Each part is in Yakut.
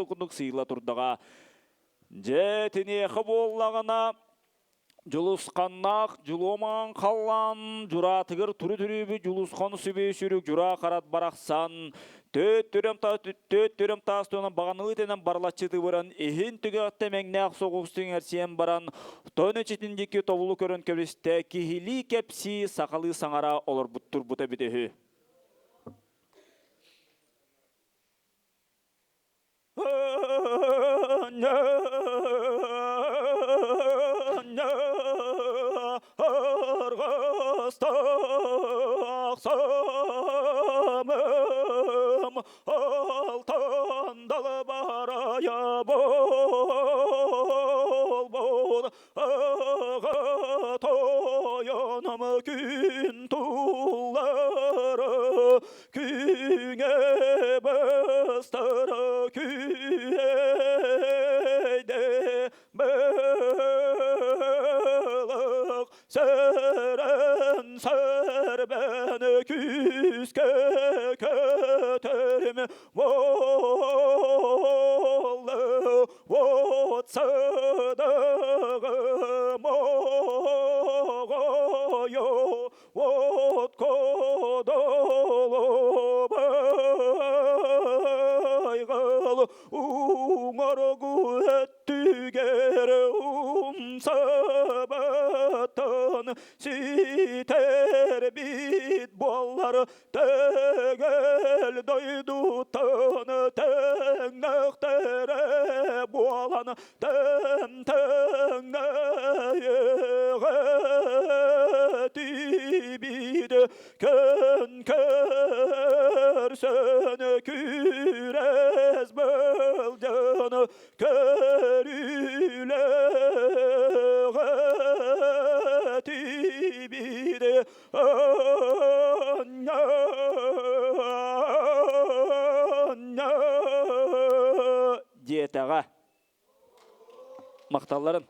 курдук сыыла турдаҕа. Дьэ, тиниэхэ буоллаҕына, Дьулусханнаах дьулуомаан халлаан дьураатыгар туру-түрүүбү Дьулусхан сүбү сүрүк дьураа харат барахсан төт түрөм төт түрөм таас туһунан баҕанылыы тэнэн барылаччы тыбыран иһин түгэхтэ мэҥнээх соҕус түҥэрсийэн баран тон эчитин диэки тобулу көрөн кэбистэ киһилии кэпсии сахалыы саҥара олорбут турбута эбит үһү. Аргыстаах алтан далбарая буолбут аҕа тойоном күн туллара Күҥэ быстара күөйдэ былык сэрэн сэрбэн күүскэ көтөрүм буолла от сыдыгым оҕойо от кодолубайгал уҥоргу өттүгэр умсабаттан ситэрбит буоллар Төгөл дойдуттан тэҥнэхтэрэ буолан тэмтэҥнэйэҕэтибит көн көрсөн күрэс былдьан көрүүлэҕэтибит диэтэҕэ. Махталларын.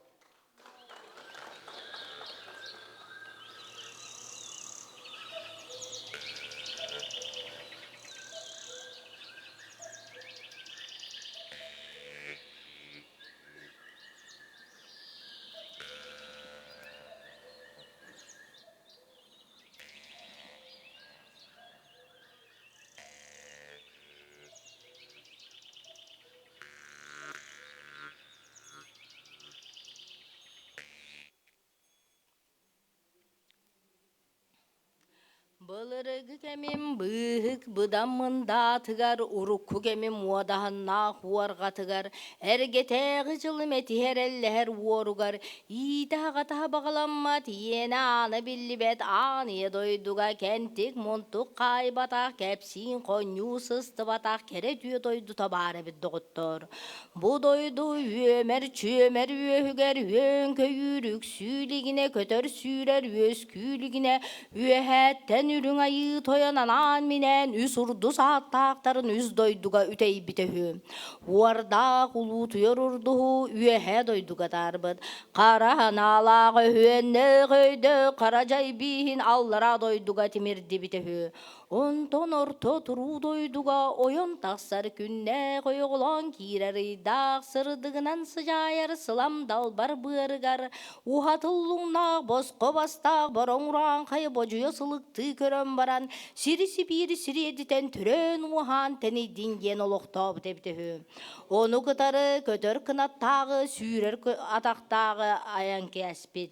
Былыргы кэмим быыһык быдан мындаатыгар, урукку кэмим уодаһыннаах уорҕатыгар, эргэтээҕи дьылым этиһэр-эллэһэр уоругар, иитэ-аҕатаһа баҕаламмат, иэнэ-аана биллибэт аан ийэ дойдуга кэнтик-мунтук хаайбатах, кэпсиин хонньуу сыстыбатах кэрэ үтүө дойдута баар эбит доҕоттоор. Бу дойду үөмэр-чүөмэр үөһүгэр үөн-көйүүр үксүү илигинэ, көтөр-сүүрэр үөскүү илигинэ, үөһээттэн үрүҥ айыы тойон анаан-минээн үс урдус ааттаахтарын үс дойдуга үтэйбитэ үһү. Уордаах улуутуйар урдуһу үөһээ дойдуга таарбыт. Хара санаалаах өһүөннээх өйдөөх хара дьай бииһин аллараа дойдуга тимирдибитэ үһү. Онтон орто туруу дойдуга ойон тахсар күннээх ойоҕолоон киирэр ыйдаах сырдыгынан сыдьаайар сылам далбар быарыгар уһатыллуҥнаах босхо бастаах бороҥ урааҥхайы бодьуйа сылыктыы көрөн баран сири-сибиири сириэдитэн төрөөн-ууһаан тэнийдин диэн олохтообут эбитэ үһү. Ону кытары көтөр кынаттааҕы, сүүрэр атахтааҕы айан кээспит.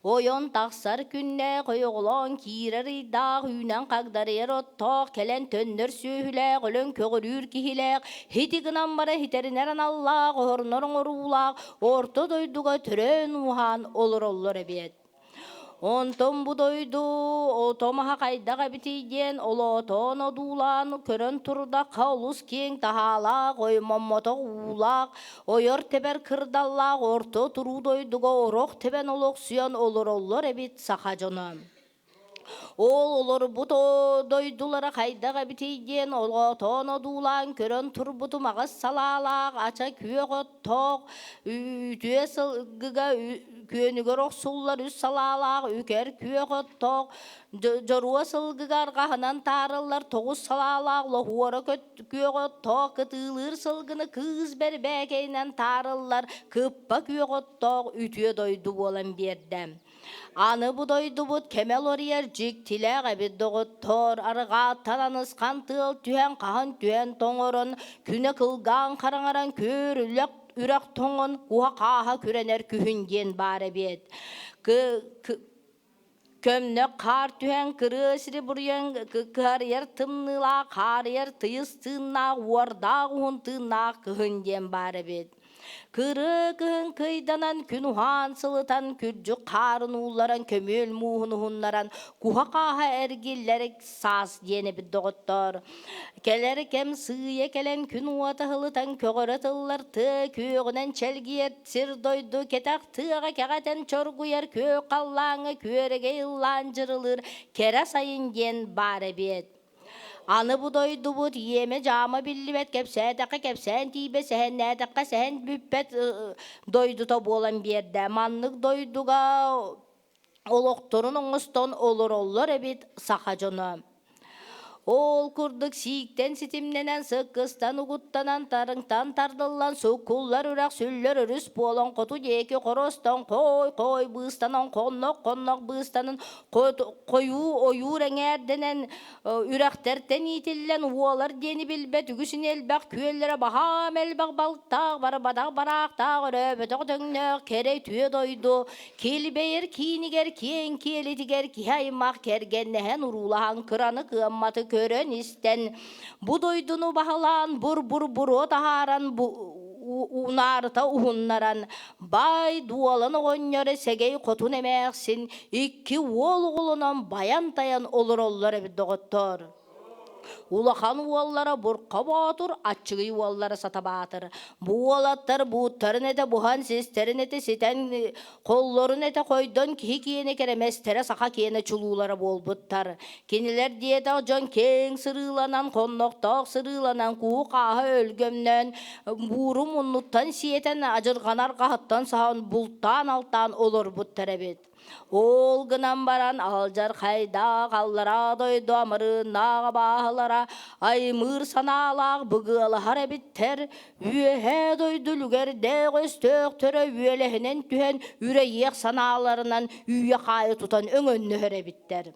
Ойон тахсар күннээх, ойоҕолоон киирэр ыйдаах, үүнэн хагдарыйар оттоох, кэлэн төннөр сүөһүлээх, өлөн көҕүрүүр киһилээх, һити гынан бара һитэринэр аналлаах, оһорунар оҥоруулаах, орто дойдуга төрөөн-ууһаан олороллор эбиэт. Онтон бу дойду ото-маһа хайдах эбитий диэн олоотоон одуулаан көрөн турдахха олус киэҥ таһаалаах, оймоммотох уулаах, Ойор-тэбэр кырдаллаах орто туруу дойдуга орох тэбэн олохсуйан олороллор эбит саха дьоно. Ол олорбут дойдулара хайдах эбитий диэн олоотоон одуулаан көрөн турбутум аҕыс салаалаах ача күөх оттоох үтүө сылгыга күөнүгэр охсуллар үс салаалаах үкэр күөх оттоох дьоруо сылгыга арҕаһынан таарыллар тоҕус салаалаах лоһуора күөх оттоох кытыылыыр сылгыны кыыс бэрбээкэйинэн таарыллар кыппа күөх оттоох үтүө дойду буолан биэрдэ. Аны бу дойдубут кэмэ уларыйар дьиктилээх эбит доҕоттоор, арҕааттан анысхан тыал түһэн хаһан түһэн тоҥорон, күнэ кылгаан хараҥаран күөр үлэх үрэх тоҥон куһа-хааһа күрэнэр күһүн диэн баар эбиэт. Көмнөх хаар түһэн кырыа сири буруйан кыһарыйар тымныылаах хаарыйар тыйыс тыыннаах уордаах уһун тыыннаах кыһын диэн баар эбит. Кырыы кыһын кыйданан, күн уһаан сылытан, күрдьүк хаарын уулларан, көмүөл мууһун уһуннаран, куһа-хааһа эргиллэр саас диэн эбит доҕоттоор. Кэлэр кэм сыыйа кэлэн, күн уота ыһылытан, көҕөрө тыллар тыа күөҕүнэн чэлгийэр сир-дойду кэтэх тыаҕа кэҕэтэн чоргуйар күөх халлааҥҥа күөрэгэй ыллаан дьырылыыр кэрэ сайын диэн баар эбиэт. Аны бу дойдубут иэмэ-дьаама биллибэт, кэпсээтэххэ кэпсээн тиийбэт, сэһэннээтэххэ сэһэн бүппэт дойдута буолан биэрдэ. Маннык дойдуга олохторун оҥостон олороллор эбит саха дьоно. Ол курдук сииктэн ситимнэнэн, сыккыстан угуттанан, тарыҥтан тардыллан, суккуллар үрэх, сүллэр өрүс буолан, хоту диэки хоростон, хой-хой быыстанан, хоннох-хоннох быыстанан, хойуу ойуур эҥээрдэнэн үрэхтэртэн иитиллэн уолар диэни билбэт үгүс элбэх күөллэрэ баһаам элбэх балтаах барбатах бараахтаах өрөөбөтөх дөҥнөөх кэрэ үтүө дойду килбэйэр киинигэр киэҥ киэлитигэр киһи аймах кэргэннэһэн уруулаһан кыраны кыамматы көрөн истэн бу дойдуну баһылаан бур бур буруо таһааран унаарыта уһуннаран Баай дуолан оҕонньор сэгэй хотун эмээхсин икки уол оҕолонон байан-тайан олороллор эбит доҕоттоор. Улахан уоллара Бурха Боотур, аччыгый уоллара Сатабаатыр. Бу уолаттар бууттарын этэ буһан, систэрин этэ ситэн, холлорун этэ хойдон киһи киэнэ кэрэмэстэрэ саха киэнэ чулуулара буолбуттар. Кинилэр диэтэх дьон киэҥ сырыыланан, хоннохтоох сырыыланан, куу-хааһы өлгөмнөөн, бууру муннуттан сиэтэн, адьырҕанар хаһыттан саһан бултаан-алтаан олорбуттар эбит. Ол гынан баран алдьархайдаах аллараа дойду амырыыннаах абааһылара аймыыр санаалаах быгыалаһар эбиттэр, үөһээ дойду үлүгэрдээх өстөөхтөрө үөлэһинэн түһэн үрэйиэх санааларынан үүйэ-хаайа тутан өҥөннөһөр эбиттэр.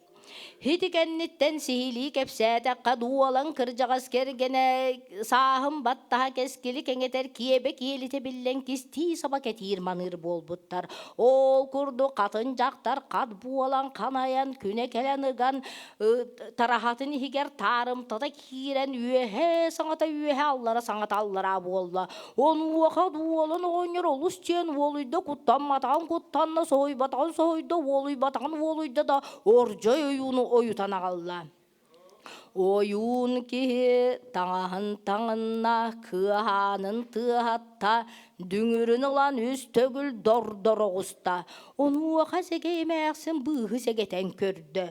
Ити кэнниттэн сиһилии кэпсээтэххэ, дуолан кырдьаҕас кэргэнэ сааһын баттаһа кэскили кэҥэтэр киэбэ киэлитэ биллэн кистии саба кэтиир маныыр буолбуттар. Ол курдук хатын дьахтар хат буолан ханайан күнэ кэлэн ыган тараһатын иһигэр таарымтата киирэн үөһэ саҥата үөһэ аллара саҥата аллараа буолла. Онуоха дуолан оҕонньор олус диэн уолуйда куттамматаҕын куттанна, соһуйбатаҕын соһуйда, уолуйбатаҕын уолуйда да ордьой ойууну ойутан аҕалла. Ойуун киһи таҥаһын таҥынна, кыаһаанын тыаһатта, дүҥүрүн ылан үс төгүл дордор оҕуста. Онуоха сэгэй эмээхсин быыһы сэгэтэн көрдө.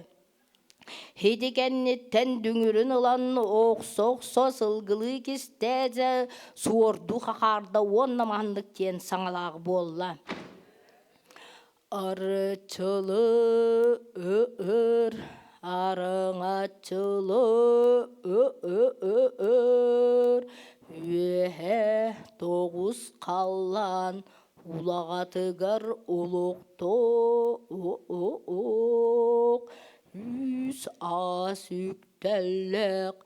Ити кэнниттэн дүҥүрүн ылан охсо-охсо сылгылыы кистээдэ суордуу хахаарда уонна маннык диэн саҥалаах буолла. Арычылы-ыр, арыҥачылы-ыр, үөһэ тоҕус халлаан Улаҕатыгар олохтоох үс аас үктэллээх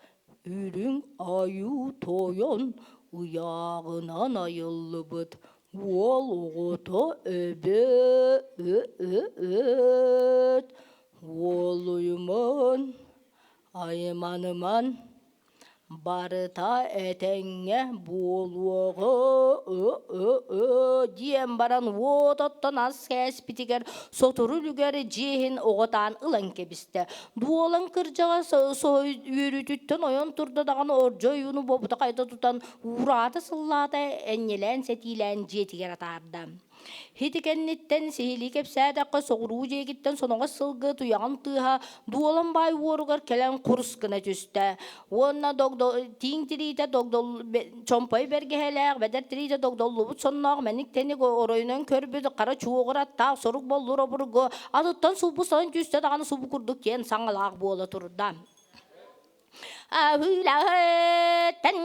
үрүҥ айыы тойон ыйааҕынан айыллыбыт уол оҕото эбээт уолуйуман айманыман Барыта этэҥҥэ буолуоҕу диэн баран уот оттон ас кээспитигэр сотору үлүгэр дьиэһин оҕотаан ылан кэбистэ. Дуолан кырдьаҕас үөрүүтүттэн ойон турда даҕаны ордьо ойууну буолбута хайда тутан уураата сыллаата энньэлээн сэтиилээн дьиэтигэр атаарда. Ити кэнниттэн сиһилии кэпсээтэххэ, соҕуруу дьиэгиттэн соноҕос сылгы туйаҕын тыаһа дуолан баай уоругар кэлэн курус гына түстэ. Уонна догдо тииҥ тириитэ догдол чомпой бэргэһэлээх, бэдэр тириитэ догдоллубут сонноох мэник-тэник оройунан көрбүт хара чуоҕур аттаах сорук боллур обургу атыттан сулбу сонун түстэ даҕаны субу курдук киэн саҥалаах буола турда. Аһыылаһыттан,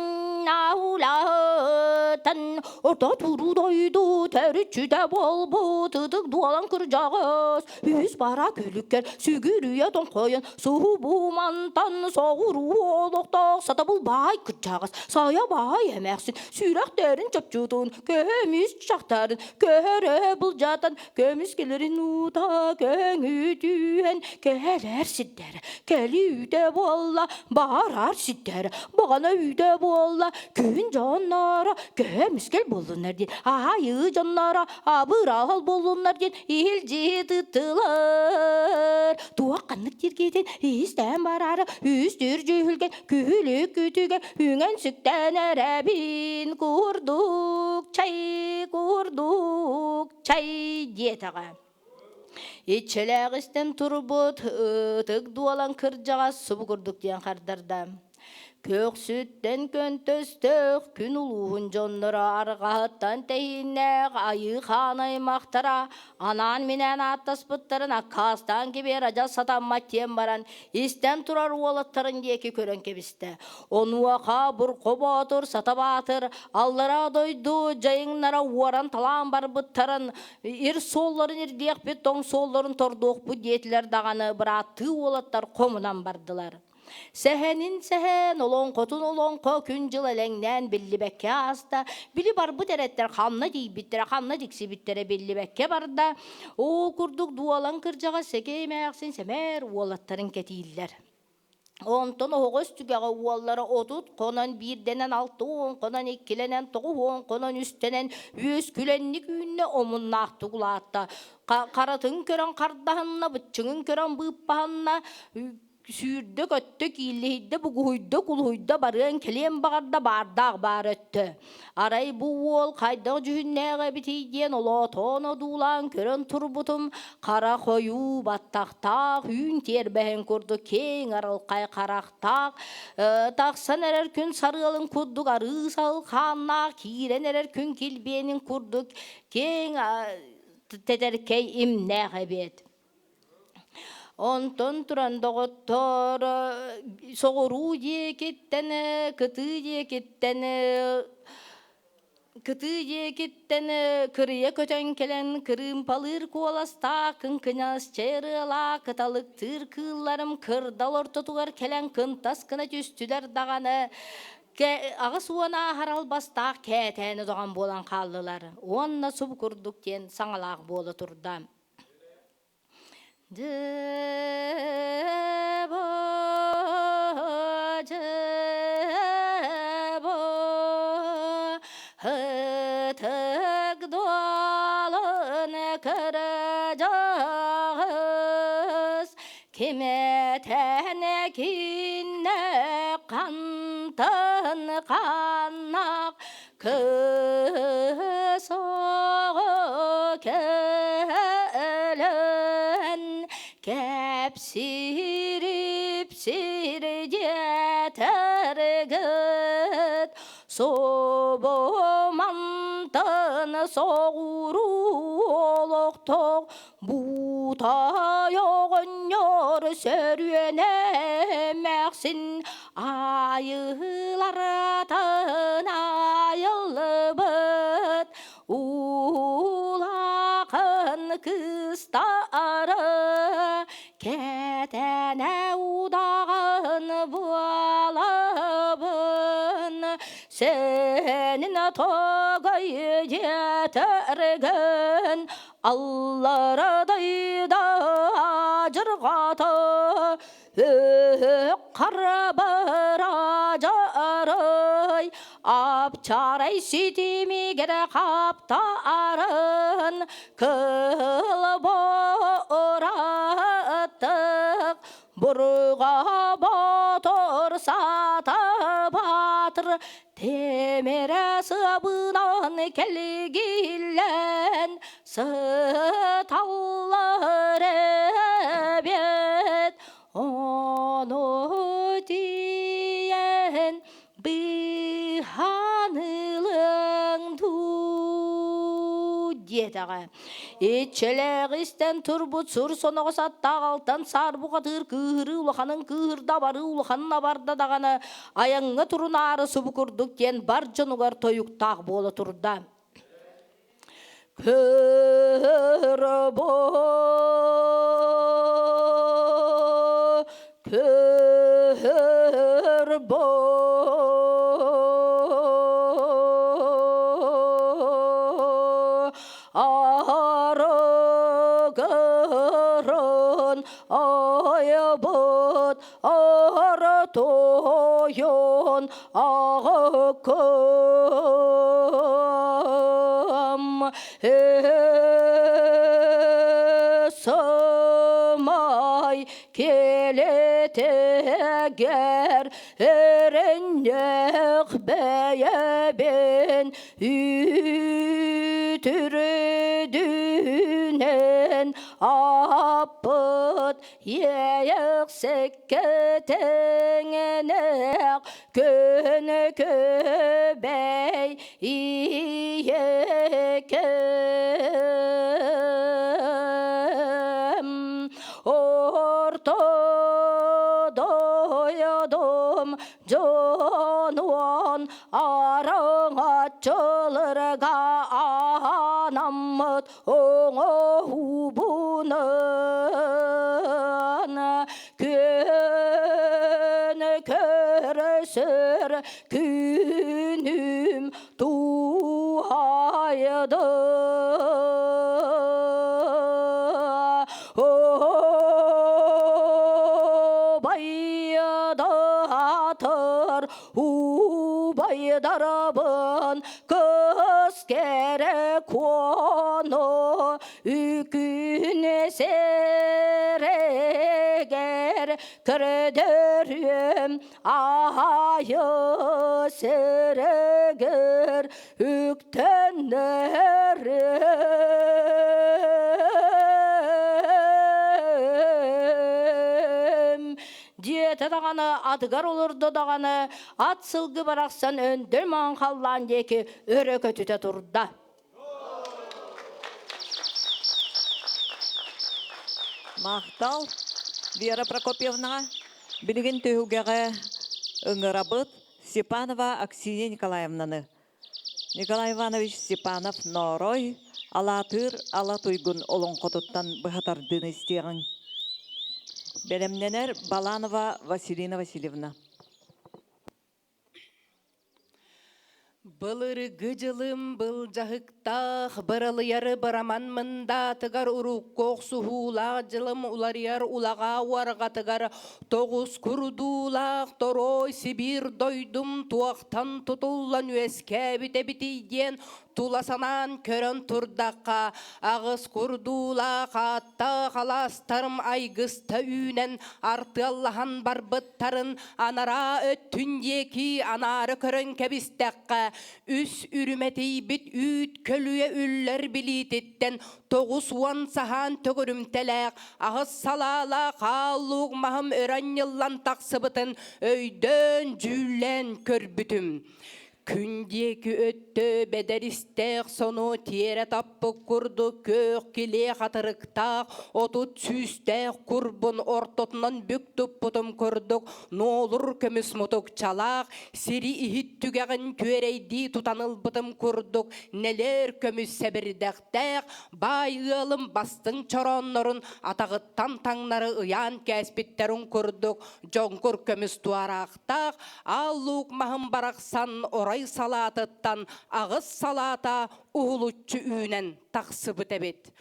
аһыылаһыттан, орто туруу дойду төрүччүтэ буолбут ытык дуолан кырдьаҕас, үс бара күлүккэр сүгүрүйэ тоҥхойон, суһубу мантан соҕуруу олохтоох сатабыл баай кырдьаҕас, сайа баай эмээхсин, сүрэхтэрин чопчутун, көмүс чахтарын, көһөрө былдьатан, көмүскэлэрин уута көҥүтүһэн, кэлэр сирдэр Кэлии үүтэ буолла, баарар ситтэр, баҕана үүтэ буолла, күн дьонноро көмүскэл буоллуннар диэн, аайыы дьонноро абыраал буоллуннар диэн иһилдьи тыттылар. Туох ханнык тиргиитин истэн бараары үстүр дьүһүлгэн күһүлүк күтүгэ үҥэн сүктэн эрэбин курдук чай курдук чай диэтэҕэ. Иччилээх истэн турбут ытык дуолан кырдьаҕас субу курдук диэн хардарда. Көхсүттэн көнтөстөөх күн улууһун дьонноро арҕаһыттан тэһииннээх айыы хаан аймахтара анаан-минээн ааттаспыттарын аккаастаан кибиэр адьас сатаммат диэн баран истэн турар уолаттарын диэки көрөн кэбистэ. Онуоха Бурку Боотур Сата Баатыр аллараа дойду дьайыҥнара уоран-талаан барбыттарын Ир суолларын ирдиэхпит, тоҥ суолларын тордуохпут диэтилэр даҕаны бырааттыы уолаттар хомунан бардылар. Сэһэнин сэһэн, олоҥхотун олоҥхо күн-дьыл элэҥнээн биллибэккэ ааста. Били барбыт эрэттэр ханна тиийбиттэрэ, ханна тиксибиттэрэ биллибэккэ барда. Ол курдук дуолан кырдьаҕас Сэкэй эмээхсин сэмээр уолаттарын кэтииллэр. Онтон оһоҕос түгэҕэ уоллара 30 хонон биирдэнэн, 60 хонон иккилэнэн, 90 хонон үстэнэн үөскүлэнник үүннэ, омуннаахтык улаатта. Харатын көрөн хардаһынна, быччыҥын көрөн быыппаһынна, сүүрдэ-көттө, кииллиһийдэ, бугуһуйда, кулуһуйда, барыан кэлиэн баҕарда, баардаах баар өттө. Арай бу уол хайдах дьүһүннээх эбитий диэн олоотоон одуулаан көрөн турбутум, хара хойуу баттахтаах, үүн тиэрбэһин курдук киэҥ арылхай харахтаах, тахсан эрэр күн сарыалын курдук арыы саһыл хааннаах, киирэн эрэр күн килбиэнин курдук киэҥ тэтэркэй имнээх эбит. Онтон туран доҕоттоор, соҕуруу диэкиттэн, кытыы диэкиттэн, кытыы диэкиттэн кырыйа көтөн кэлэн кырыымпалыыр куоластаах кыҥкынас чай ырыалаах кыталыктыыр кыылларым кырдал ортотугар кэлэн кынтас гына түстүлэр даҕаны 80 ааһар албастаах кээтээни доҕон буолан хааллылар уонна суб курдук диэн саҥалаах буола турда. Дьыбо, дьыбо, ытык дуолун кырдьаҕас, кимэтэн кинне хантан ханнах Кыыс оҕо кэлэн кэпсиир-ипсиир диэтэргит субу мантан соҕуруу олохтоох Буутай оҕонньор сөрүөнэ эмээхсин айыылартан айыллыбыт улахан кыыстары кэтэнэ удаҕан буолабын сэнин тогой диэтэргин Аллара дайда адьырҕата Харабара дьарай Апчарай ситимигэр хаптаарын Кыл бораттык Бурга ботор сата батыр. Тимирэ сыабынан кэлгиллэн сыталлар эбит. Ону тиийэн быыһанылыҥ дуу диэтэҕэ. Иччилээх истэн турбут сур соноҕос аттаах алтан саар бухатыыр кыыһырыы улаханын кыыһырда абарыы улаханын абарда даҕаны айаҥҥа турунаары субу курдук диэн бар дьонугар тойуктаах буола турда. Кырбо Кырбо Арыгырын айбыт артойон ағыкым Сымай келетегер эреннех бэйэбин үтүрүдүнэн аппыт иэйэхсиккэ тэҥэнэх күн күбэй ийэкэм орто дойдум дьонуон араҥаччыларга анаммыт оҥоһуубунан күн көрсөр күнүм туһайда. Убайдатыр убайдарбын кыс кэрэ куону үкүн сэрэгэр көрдөрүөм аайы сэрэгэр үктэннэрим диэтэ даҕаны атыгар олордо даҕаны ат сылгы барахсан өндөл маҥан халлаан диэки өрө көтүтэ турда. Махтал Вера Прокопьевнаҕа. Билигин түһүлгэҕэ ыҥырабыт Степанова Аксинья Николаевнаны. Николай Иванович Степанов Ноорой Алаатыыр Ала Туйгун олоҥхотуттан быһа тардыыны истиэҕиҥ. Бэлэмнэнэр Баланова Василина Васильевна. Былыргы дьылым былдьаһыктаах, быралыйары быраман мындаатыгар урукку охсуһуулаах дьылым уларыйар улаҕаа уорҕатыгар тоҕус курдуулаах торуой Сибиир дойдум туохтан тутуллан үөскээбит эбитий диэн тула санаан көрөн турдахха, аҕыс курдуулаах ааттаах алаастарым айгыста үүнэн артыаллаһан барбыттарын анараа өттүн диэки анаары көрөн кэбистэххэ, үс үрүмэтийбит үүт көлүйэ үллэр билиититтэн 90 саһаан төгүрүмтэлээх аҕыс салаалаах ааллуук маһым өрө анньыллан тахсыбытын өйдөөн дьүүллээн көрбүтүм. Күн диэки өттө бэдэристээх сону тиэрэ таппыт курдук күөх килиэ хатырыктаах 30 сүүстээх курбун ортотунан бүк туппутум курдук нуолур көмүс мутукчалаах сири иһит түгэҕин түөрэйдии тутан ылбытым курдук нэлээр көмүс сэбирдэхтээх баай ыалым бастыҥ чорооннорун атаҕыттан таҥнары ыйаан кээспиттэрин курдук дьоҥкур көмүс туораах Таах Аал Луук маһым барахсан орой салаатыттан аҕыс салаата уһулуччу үүнэн тахсыбыт эбит.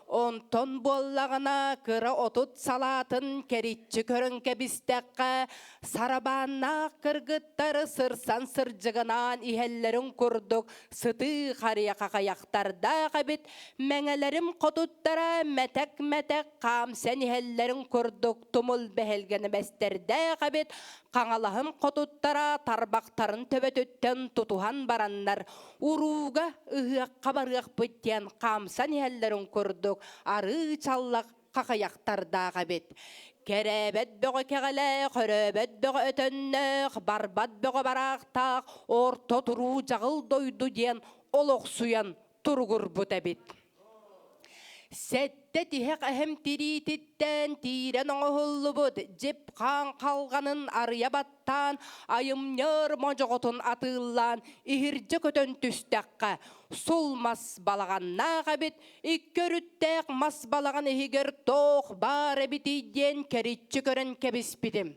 Онтон буоллаҕына кыра 30 салаатын кэриччи көрөн кэбистэххэ, сарабааннаах кыргыттар сырсан сырдьыгынаан иһэллэрин курдук сытыы харыйа хахайахтардаах эбит, мэҥэлэрим хотуттара мэтэк-мэтэк хаамсан иһэллэрин курдук тумул бэһэлгэни бэстэрдээх эбит. Хаҥалаһым хотуттара тарбахтарын төбөтүттэн тутуһан бараннар, урууга ыһыахха барыахпыт диэн хаамсан иһэллэрин курдук арыы чаллах хахыйахтардаах эбит. Кэрээбэт бөҕө кэҕэлээх, өрөөбөт бөҕө өтөннөөх, барбат бөҕө бараахтаах орто туруу дьаҕыл дойду диэн олохсуйан туругурбут эбит. Сэттэ тиһэх эһэм тириититтэн тиирэн оҥоһуллубут дьип хаан халҕанын арыйа баттаан, айымньыр модьоҕотун атыыллаан иһирдьэ көтөн түстэххэ, сул мас балаҕаннаах эбит, икки өрүттээх мас балаҕан иһигэр туох баар эбитий диэн кэриччи көрөн кэбиспитим.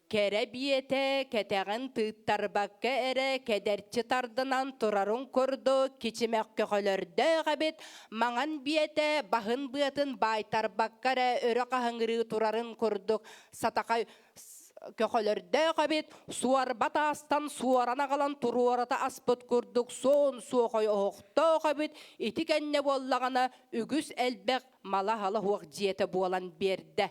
Кэрэ биэтэ кэтэҕин тыыттарбакка эрэ кэдэрчи тардынан турарын курдук кичимэх көхөлөрдөөх эбит, маҥан биэтэ баһын быатын баайтарбакка эрэ өрө хаһыҥырыы турарын курдук сатахай көхөлөрдөөх эбит, суорба таастан суоран аҕалан туруората аспыт курдук суон суохой оһохтоох эбит, ити кэннэ буоллаҕына үгүс элбэх мала-һала суох дьиэтэ буолан биэрдэ.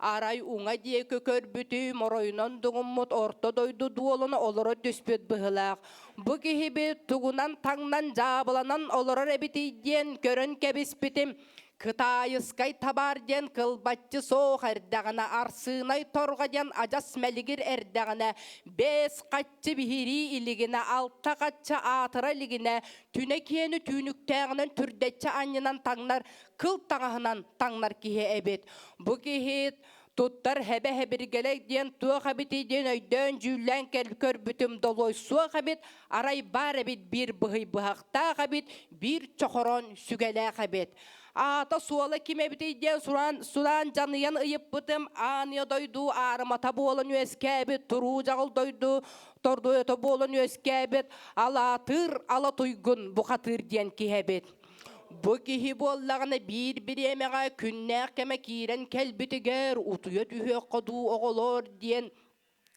Арай уҥа диэки көрбүтүм, оройунан дугуммут орто дойду дуолун олоро түспүт быһыылаах. Бу киһибит тугунан таҥнан дьаабыланан олорор эбитий диэн көрөн кэбиспитим. Кытаайыскай табаар диэн кылбаччы суох эрдэҕинэ, арсыынай торҕо диэн адьас мэлигир эрдэҕинэ, бэс хаччы биһирии илигинэ, алта хаччы аатыра илигинэ, түнэ киэни түүнүктээҕинэн түрдэччи анньынан таҥнар кыл таҥаһынан таҥнар киһи эбит. Бу киһи туттар хэбэ-хэбиргэлэй диэн туох эбитий диэн өйдөөн-дьүүллээн көрбүтүм долуой суох эбит, арай баар эбит биир быһый быһахтаах эбит, биир чохороон сүгэлээх эбит. Аата суола ким эбитий диэн сураан, сураан дьаныйан ыйыппытым, ааныйа дойду аарымата буолан үөскээбит, туруу дьаҕыл дойду тордуйата буолан үөскээбит, алаатыыр ала туйгун бухатыыр диэн киһи эбит. Бу киһи буоллаҕына биир бириэмэҕэ күннээх кэмэ киирэн кэлбитигэр утуйа түһүөххэ дуу оҕолоор диэн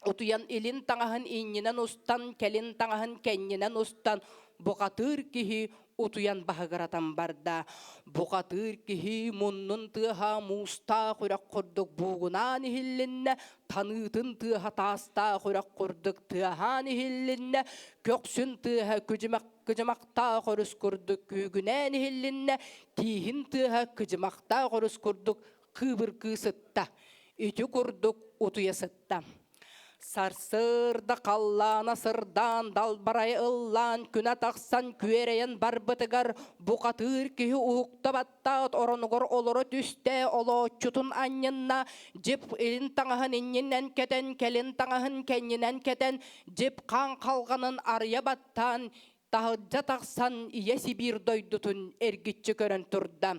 утуйан илин таҥаһын иннинэн устан, кэлин таҥаһын кэннинэн устан бухатыыр киһи утуйан баһыгыратан барда. Бухатыыр киһи муннун тыаһа муустаах үрэх курдук буугунаан иһиллиннэ, таныытын тыаһа таастаах үрэх курдук тыаһаан иһиллиннэ, көхсүн тыаһа күдьүмэх кыдьымахтаах өрүс курдук күүгүнээн иһиллиннэ, тииһин тыаһа кыдьымахтаах өрүс курдук кыыбыргыы сытта. Ити курдук утуйа сытта. Сарсыарда халлаана сырдаан, далбарай ыллаан, күнэ тахсан күөрэйэн барбытыгар бухатыыр киһи уһукта баттаат оронугар олоро түстэ, олооччутун анньынна, дьип илин таҥаһын иннинэн кэтэн, кэлин таҥаһын кэннинэн кэтэн, дьип хаан халҕанын арыйа баттаан, таһырдьа тахсан ийэ Сибиир дойдутун эргиччи көрөн турда.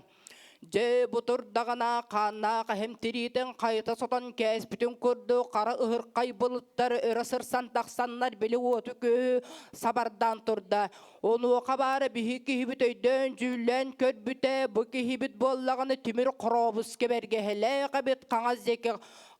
Дьэ, бу турдаҕына хааннаах эһэм тириитин хайыта сотон кээспитин курдук хара ыһырхай былыттар өрө сырсан тахсаннар били уоту-күөһү сабардаан турда. Онуоха баара биһи киһибит өйдөөн-дьүүллээн көрбүтэ, бу киһибит буоллаҕына тимир хоробуска бэргэһэлээх эбит, хаҥас диэки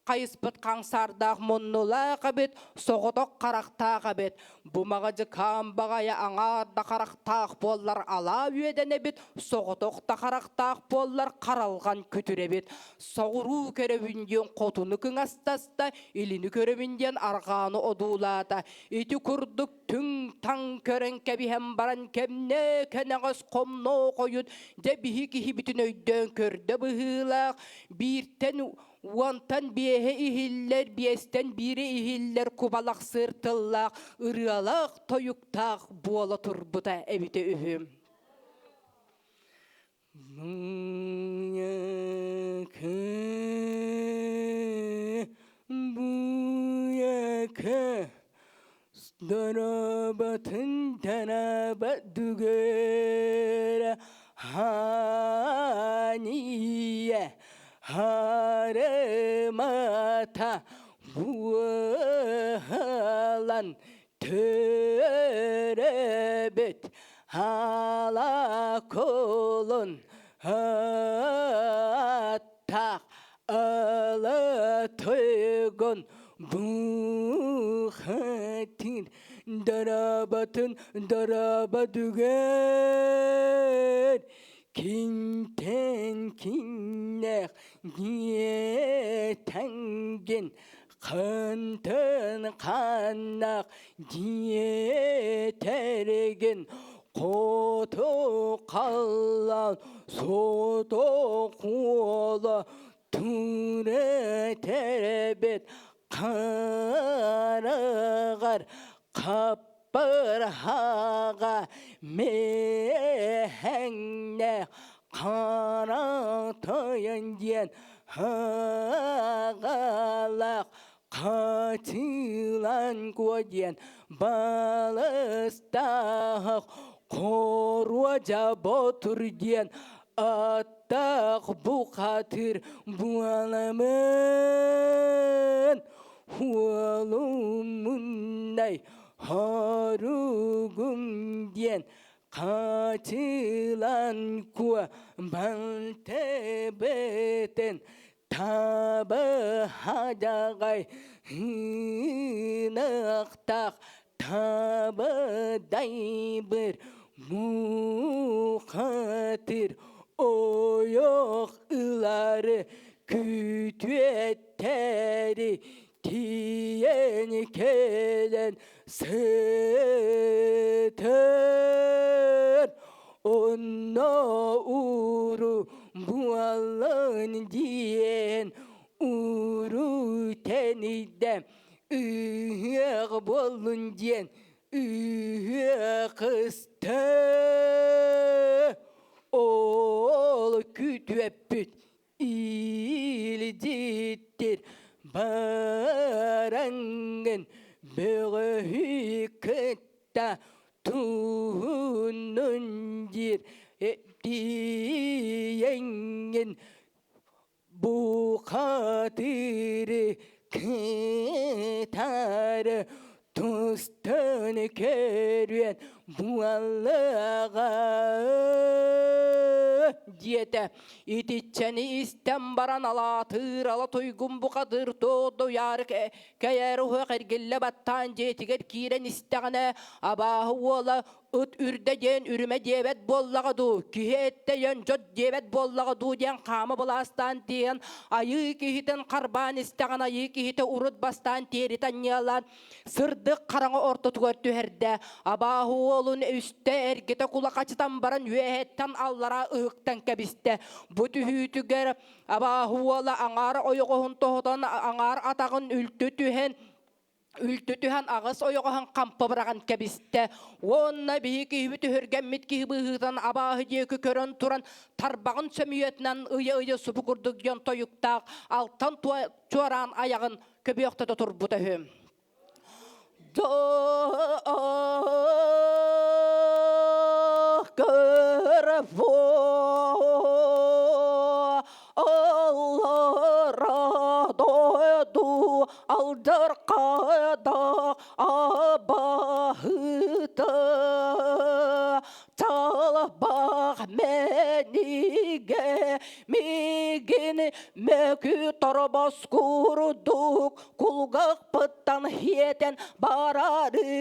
хайыспыт хаҥсаардаах муннулаах эбит, соҕотох харахтаах эбит. Бу маҕадьыкаан баҕайы аҥаар да харахтаах буоллар алаа үөдэнэбит, соҕотох да харахтаах буоллар харалҕан күтүрэбит. Соҕуруу көрөбүн диэн хотуну кыҥастаста, илини көрөбүн диэн арҕааны одуулаата. Ити курдук түҥ-таҥ көрөн кэбиһэн баран кэмнэ кэнэҕэс хомноо хойут дьэ биһи киһибитин өйдөөн көрдө быһыылаах, бииртэн Уонтан биэһэ иһиллэр, биэстэн биирэ иһиллэр кубалахсыыр тыллаах, ырыалаах, тойуктаах буола турбута эбитэ үһү. Буяка Дороботун тараба дугера хания харемата буолан төрөбүт ала колун аттах ала тойгон бухатин дарабатын дараба дүгэр кинтен киннэх ниэтэнген. Хантан ханнах диэтэригин хоту халлан сото куола түнэтэрбит хараҕар хаппырһаҕа мэһэҥнэ хара тойон диэн хагалах хатылан куо диэн балыстаах хоруодьа ботур диэн аттаах бухатыр буоламын уолумуннай хоругум диэн Хачылан куо балтыбытын табы хадьаҕай ынахтаах табыдайбыр муухатыр ойох ылары күтүөттэри тиийэн кэлэн сытар онно уру буолан диэн уру тэнийдэ ыһыах буоллун диэн ыһыах ыста ол күтүөппүт Илдьиттир бараҥҥын бөҕөһү кытта туһуннун диир тиийэҥҥин бухатыры кытары тустан көрүөн буоллаҕа диэтэ. Итиччэни истэн баран алаатыыр ала туйгун бухатыыр туодуйаары кэйээр уһуох эргиллэ баттаан дьиэтигэр киирэн истэҕинэ абааһы уола ыт үрдэ диэн үрүмэ диэбэт буоллаҕа дуу, киһи эттэйэн дьот диэбэт буоллаҕа дуу диэн хаама былаастаан тиийэн айыы киһитин харбаан истэҕин айыы киһитэ урут бастаан тиэри танньыалаан сырдык хараҥа ортотугар түһэрдэ. Абааһы уолун үстэ эргитэ кулахачытан баран үөһэттэн аллараа ыһыктан кэбистэ. Бу түһүүтүгэр абааһы уола аҥаар ойоҕоһун тоһутан аҥаар атаҕын үлтү түһэн үлтү түһэн аҕыс ойоҕоһун хампа быраҕан кэбистэ уонна биһи киһибит өһүргэммит киһи быһыытынан абааһы диэки көрөн туран тарбаҕын сөмүйэтинэн ыйа-ыйа субу курдук диэн тойуктаах алтан чуораан айаҕын көбүөхтэтэ турбута үһү. Дойду алдьархайдаах абаһыта чалбах мэнигэ мигин мөкү торбос курдук кулгахпыттан хиэтэн барары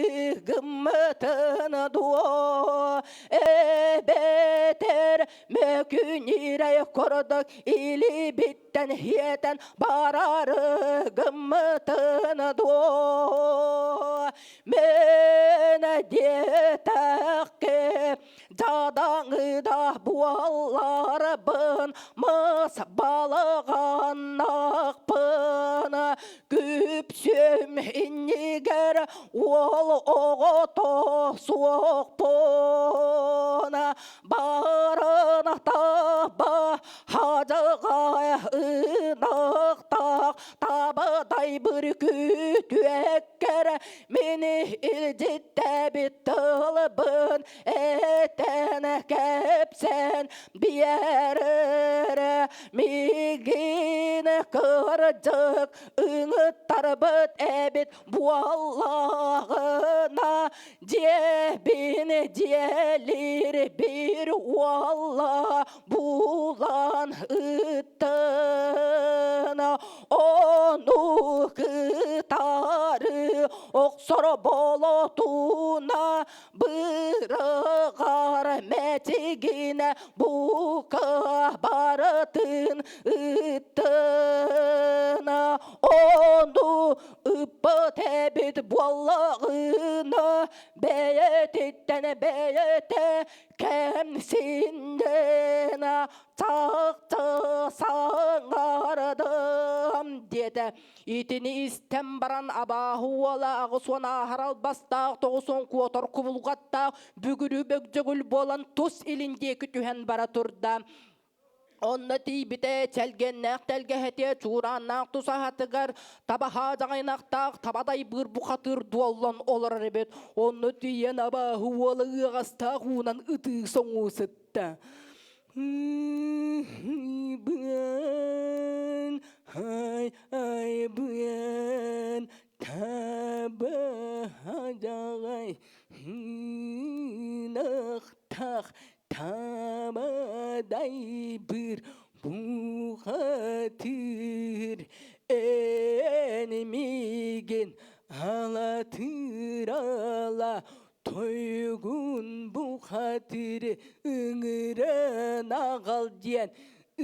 гыммытын дуо эбэтэр мөкү ньирэй курдук илибит Тэн хиэтэн барары гыммытын дуо Мен диэтэххэ дьадаҥы да буолларбын мас балаҕаннахпын күпсүм иннигэр уол оҕото суохпун барын таба Хадьаҕай ынахтаах табадай бүркүтүөккэр мини илдьиттэбит тылбын этэн кэпсээн биэрэр мигин кырдьык ыҥыттарбыт эбит буоллаҕына дьиэбин дьиэлиир биир уола булан ыттын ону кытары охсор болотуна бырыгар мэтигинэ бука барытын ыттын ону. буоллаҕына бэйэтиттэн бэйэтэ кэмсиннин чахчы саҥардым диэтэ. Итини истэн баран абааһы уола 80 ааһар албастаах 90 куотар кубулҕаттаах бүгүрү бөгдьөгүл буолан тус илин диэки түһэн бара турда. Онно тиийбитэ чэлгиэннээх тэлгэһэтиэ чуурааннаах тусаһатыгар табаһаа дьаҕайнахтаах табадай быыр бухатыыр дуоллан олорор эбит. Онно тиийэн абааһы уола ыаҕастаах уунан ытыы соҥуу сытта. Быан, ай, ай, быан, табаһадаҕай, ынахтах Тамадай быр бухатыр эн миигин алатыр ала тойгун бухатыр ыҥыран аҕал диэн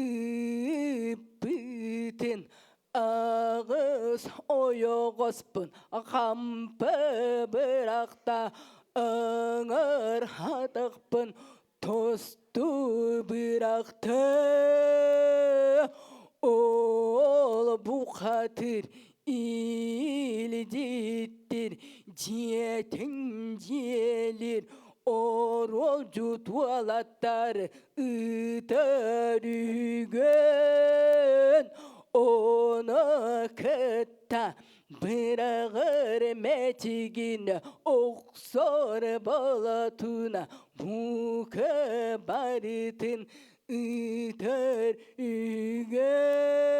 ыыппытын аҕыс ойоҕоспун хампы бырахта ыҥыр хатахпын тосту бырахта ол бухатыр илдьиттир дьиэтин дьиэлир оруолдьут уолаттар ыытар үгэн ону кытта быраҕар мэтигин охсор болотуна бука барытын ыытар үгэн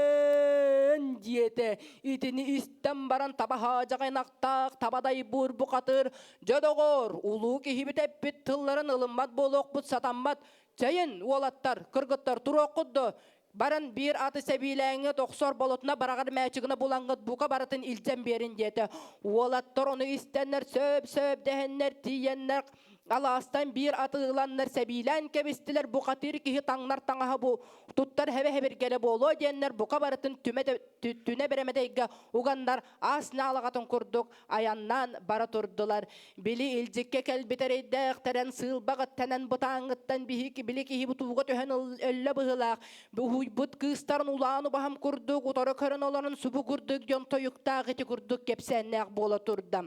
диэтэ. Итини истэн баран таба хаадьаҕайнахтаах табадай буур бухатыр Дьэ, доҕоор, улуу киһибит эппит тылларын ылыммат буолуохпут сатаммат. Чэйин, уолаттар, кыргыттар туруоххут дуо? Баран биир аты сэбиилээҥҥит охсор болотуна бараҕар мээчигинэ булаҥҥыт бука барытын илдьэн биэрин диэтэ. Уолаттар ону истэннэр сөп-сөп дэһэннэр тиийэннэр алаастан биир аты ыланнар сэбиилээн кэбистилэр бухатыыр киһи таҥнар таҥаһа бу туттар хэбэ-хэбиргэлэ буолуо диэннэр бука барытын түмэ түнэ бэрэмэдэйгэ уганнар аас наалаҕатын курдук айаннаан бара турдулар. Били илдьиккэ кэлбит эрэйдээхтэрэн сыылбаҕыттанан бытааҥҥыттан биһики били киһи бутууга түһэн өллө быһыылаах. Уһуйбут кыыстарын улаан убаһам курдук утары көрөн олорон субу курдук дьон тойуктаах ити курдук кэпсээннээх буола турда.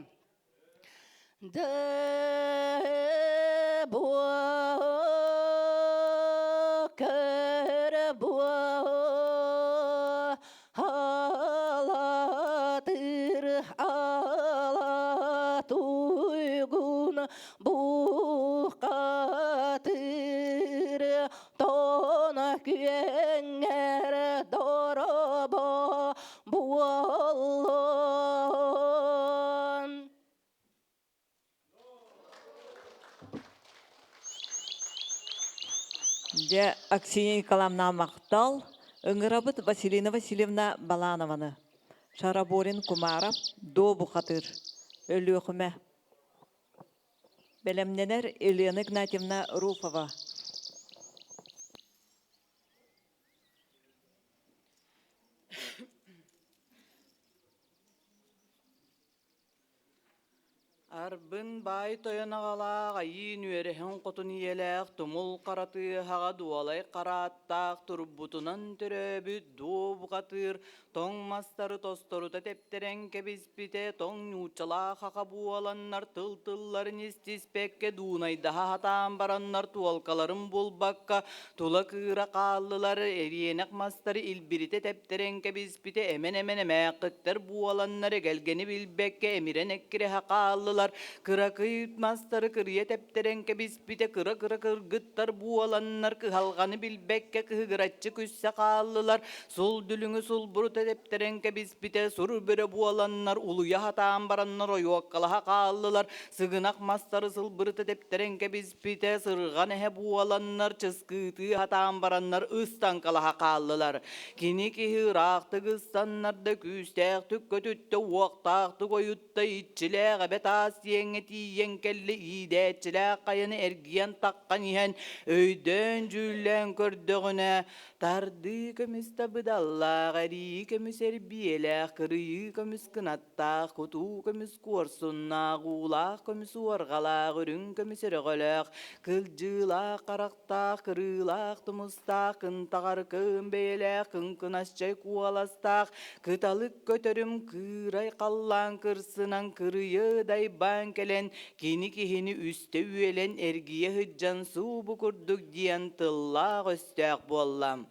Алатыр ала туйгун бухатыр тона күөҥҥэр доробо буоллун. Дьэ, Аксинья Николаевна махтал. Ыҥырабыт Василина Васильевна Баланованы. Шараборин Кумаров, До Бухатыр, Өлүөхүмэ. Бэлэмнэнэр Елена Игнатьевна Руфова. Арбын баай тойон аҕалаах айыы үөрэһин хотун ийэлээх тумул хара тыаһаҕа дуолай харааттаах турбутунан төрөөбүт дуо бухатыыр тоҥ мастары тосторута тэптэрэн кэбиспитэ тоҥ ньууччалаах аха буоланнар тыл тылларын истиспэккэ дуунайдаһа сатаан бараннар туолкаларын булбакка тула кыыра хааллылар эриэнэх мастары илбиритэ тэптэрэн кэбиспитэ эмэн-эмэн эмээххиттэр буоланнар эгэлгэни билбэккэ эмирэн эккирэһэ хааллылар кыракый мастары кырыйа тэптэрэн кэбиспитэ кыра-кыра кыргыттар буоланнар кыһалҕаны билбэккэ кыһыгыраччы күссе хааллылар сул дүлүҥү сулбурута тэптэрэн кэбиспитэ сур бөрө буоланнар улуйа сатаан бараннар ойуоккалаһа хааллылар сыгынах мастары сылбырыта тэптэрэн кэбиспитэ сырҕан эһэ буоланнар чыскыытыы сатаан бараннар ыстаҥкалаһа хааллылар кини киһи ыраахтык ыстаннар да күүстээхтик көтүттэ уохтаахтык ойутта иччилээх эбэ таас. диэҥҥэ тиийэн кэллэ иидээччилээх хайаны эргийэн таххан иһэн өйдөөн-дьүүллээн көрдөҕүнэ тардыы көмүс табыдаллаах, эрии көмүс эрбиэлээх, кырыйыы көмүс кынаттаах, кутуу көмүс куорсуннаах, уулаах көмүс уорҕалаах, үрүҥ көмүс өрөҕөлөөх, кылдьыылаах харахтаах, кырыылаах тумустаах, кынтаҕар кыым бэйэлээх, кыҥкынасчай куоластаах, кыталык көтөрүм кыырай халлаан кырсынан кырыйы дайбаан кэлэн, кини киһини үстэ үөлэн эргийэ сылдьан суубу курдук диэн тыллаах-өстөөх буолла.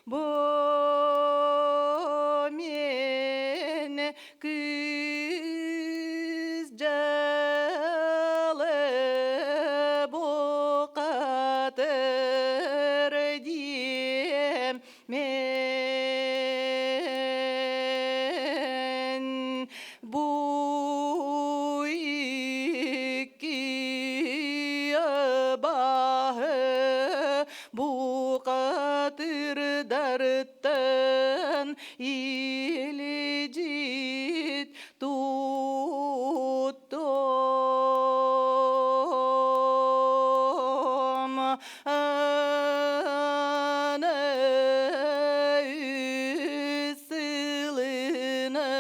Бу мин кыыс дьалы бухатыр диэм мен бу икки абаһы Бухатырдарыттан илдьит туттум аны үс сылынан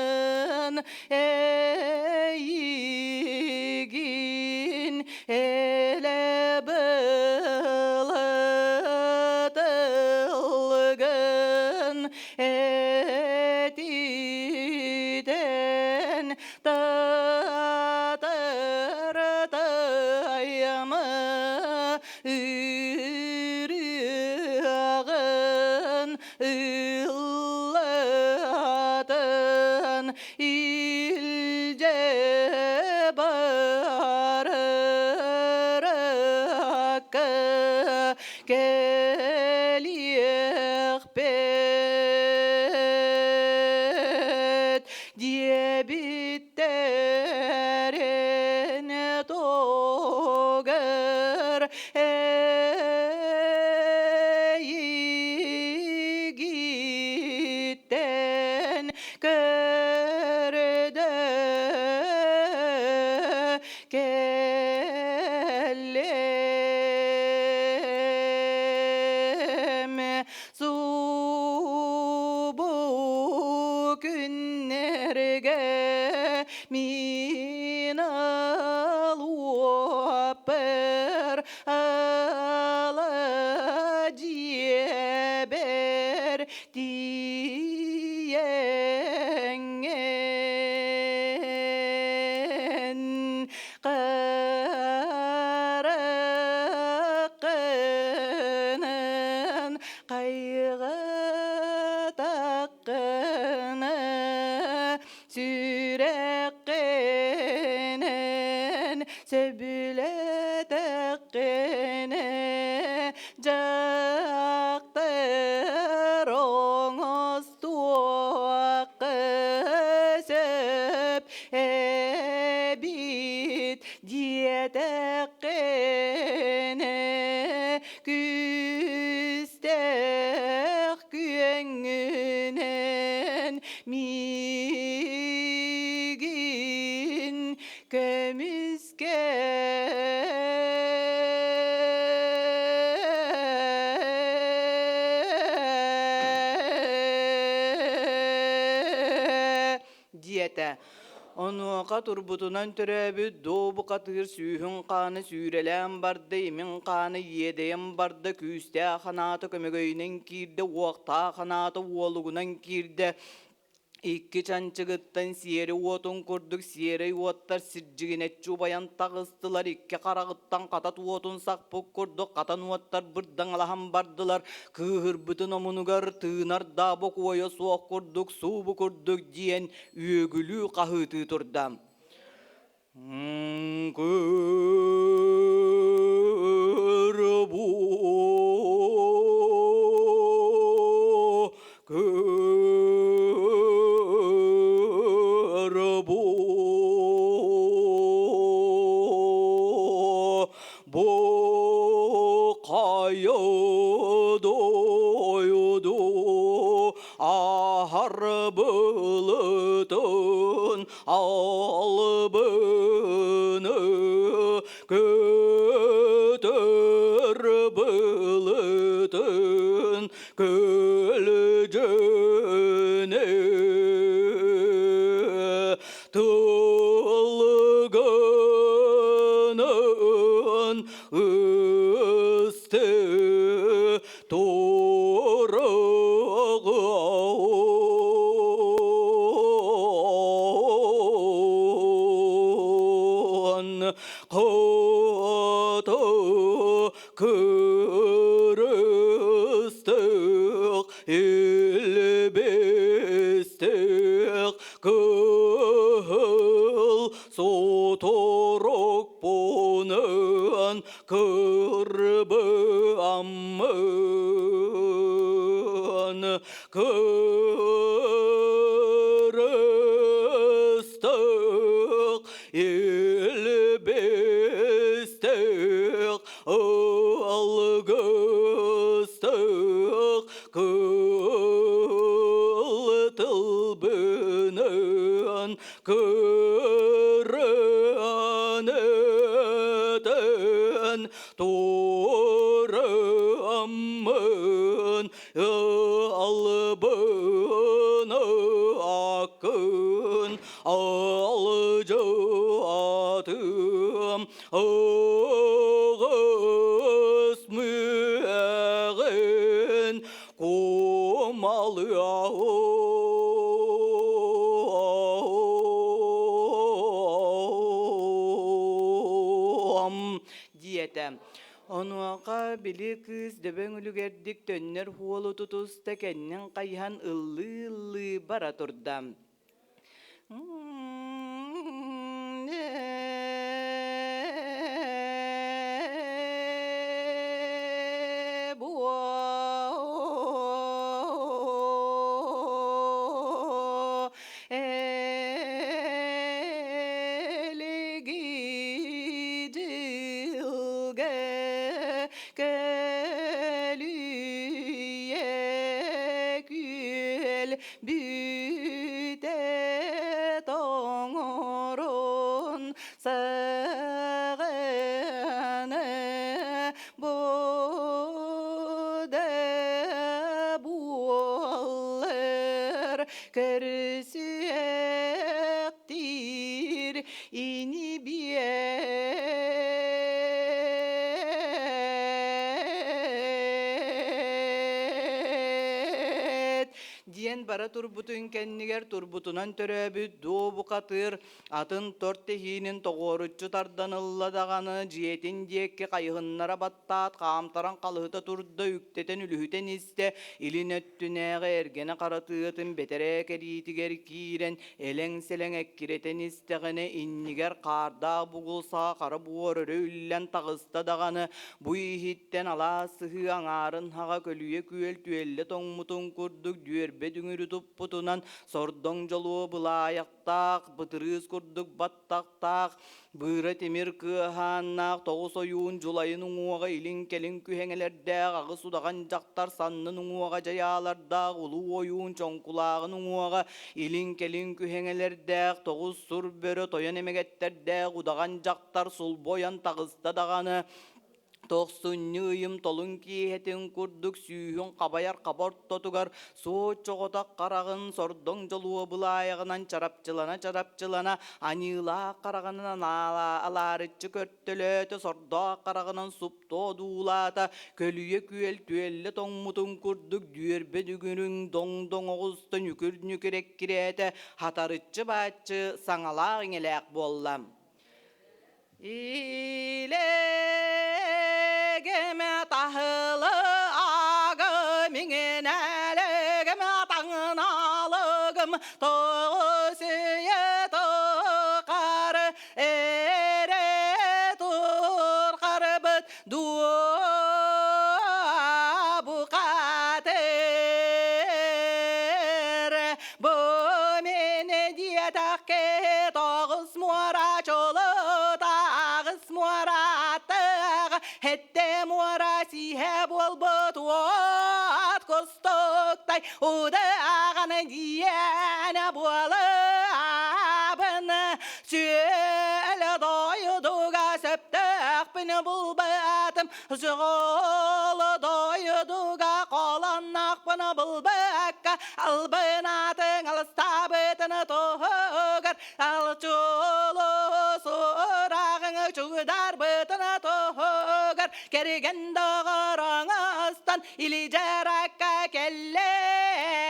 эйигин элэ былытылгын этитэн татыртайымы ырыаҕын ыллатан илдьэ бараракка кэлиэхпит диэбиттэрин тугар эйигиттэн көрдө кэллим субу күннэргэ мин алуоппар ала дьиэбэр тиийэҥҥин хараххынан хайҕатаххына сүрэххинэн сөбүлэтэххинэ дьахтар оҥостуохха сөп эбит диэтэххинэ күүстээх күөҥҥүнэн миигин көмүскэ диэтэ. Онуоха турбутунан төрөөбүт доо бухатыыр сүүһүн хааны сүүрэлээн барда, имин хааны иэдэйэн барда, күүстээх ханаата көмөгөйүнэн киирдэ, уохтаах ханаата уолугунан киирдэ, Икки чанчыгыттан сиэри уотун курдук сиэрэй уоттар сирдьигинэччи убайан таҕыстылар, икки хараҕыттан хатат уотун сахпыт курдук хатан уоттар бырдаҥалаһан бардылар, кыыһырбытын омунугар тыынар даа бокуойа суох курдук суубу курдук диэн үөгүлүү хаһыытыы турда. Кыр бу бу хайа дойду аһар былытын албыны көтөр былытын көлдьөнө тылгынын үсті турығын құты Kırıstık ilbistik Kıl sotoruk bunun kırbı amın Kırıstık илбистээх алгыстаах кыл тылбынан кыран этэн тураммын албын акын Алжатым ығыс мүәғін кумалы диэтэ. Онуоха били кыыс дөбөҥ үлүгэрдик төннөр хуолу тутуста кэннин хайыһан ыллыы-ыллыы бара турда. Күөл бүтэ тоҥорун саҕаны буда буоллар көрсүөхтиир ини биэт диэн бара турбутун кэннигэр турбутунан төрөөбүт дуо бухатыыр атын торт тэһиинин тоҕуоруччу тардан ылла даҕаны дьиэтин диэки хайыһыннара баттаат хаамтаран халыһыта турда үктэтэн үлүһүтэн истэ илин өттүнээҕи эргэнэ хара тыатын бэтэрээ кэриитигэр киирэн элэҥ-сэлэҥ эккирэтэн истэҕинэ иннигэр хаардаах бугул саҕа хара буор өрө үллэн таҕыста даҕаны бу иһиттэн алаас сыһыы аҥаарын хаҕа көлүйэ күөл түөллэ тоҥмутун курдук дүөрбэ дүҥүрү туппутунан сордоҥ дьолуо былаайахтаах бытырыыс курдук баттахтаах быыра тимир кыаһааннаах тоҕус ойуун дьулайын уҥуоҕа илин-кэлин күһэҥэлэрдээх аҕыс удаҕан дьахтар саннын уҥуоҕа дьайаалардаах улуу ойуун чоҥкулааҕын уҥуоҕа илин-кэлин күһэҥэлэрдээх тоҕус сур бөрө тойон эмэгэттэрдээх удаҕан дьахтар сулбу ойон таҕыста даҕаны Тохсунньу ыйым толун киэһэтин курдук сүүһүн хабайар хаба ортотугар суоччоҕотох хараҕын сордоҥ дьолуо былаайаҕынан чарапчылана-чарапчылана аньыылаах хараҕынан алаарыччы көртөлөөтө, сордоох хараҕынан суптуо одуулаата, көлүйэ күөл түөллэ тоҥмутун курдук дүөрбэ дүҥүрүҥ доҥ-доҥ оҕуста нүкүр-нүкүр эккирээтэ, хатарыччы бааччы саҥалаах-иҥэлээх буолла. Илегеме таһылы ага миңенәлегеме таңналыгым тоғысые тоқар эре турқарбыт дуо. Көрбөтөх киһи тоҕус муора чулута, аҕыс муора аттыга, Хэттэ муора сиһэ буолбут уот кустуктай, Удааҕаны диэн буолабын, Сүөл дойдуга сөптөөхпүн булбатым, Сугул дойдуга холоннохпун булбакка, Албын аатыҥ алыстаабытын туһугар, Алчулу сураҕыҥ чугдарбытын туһугар, Кэргэн доҕороҥостон илидьэракка кэллэм.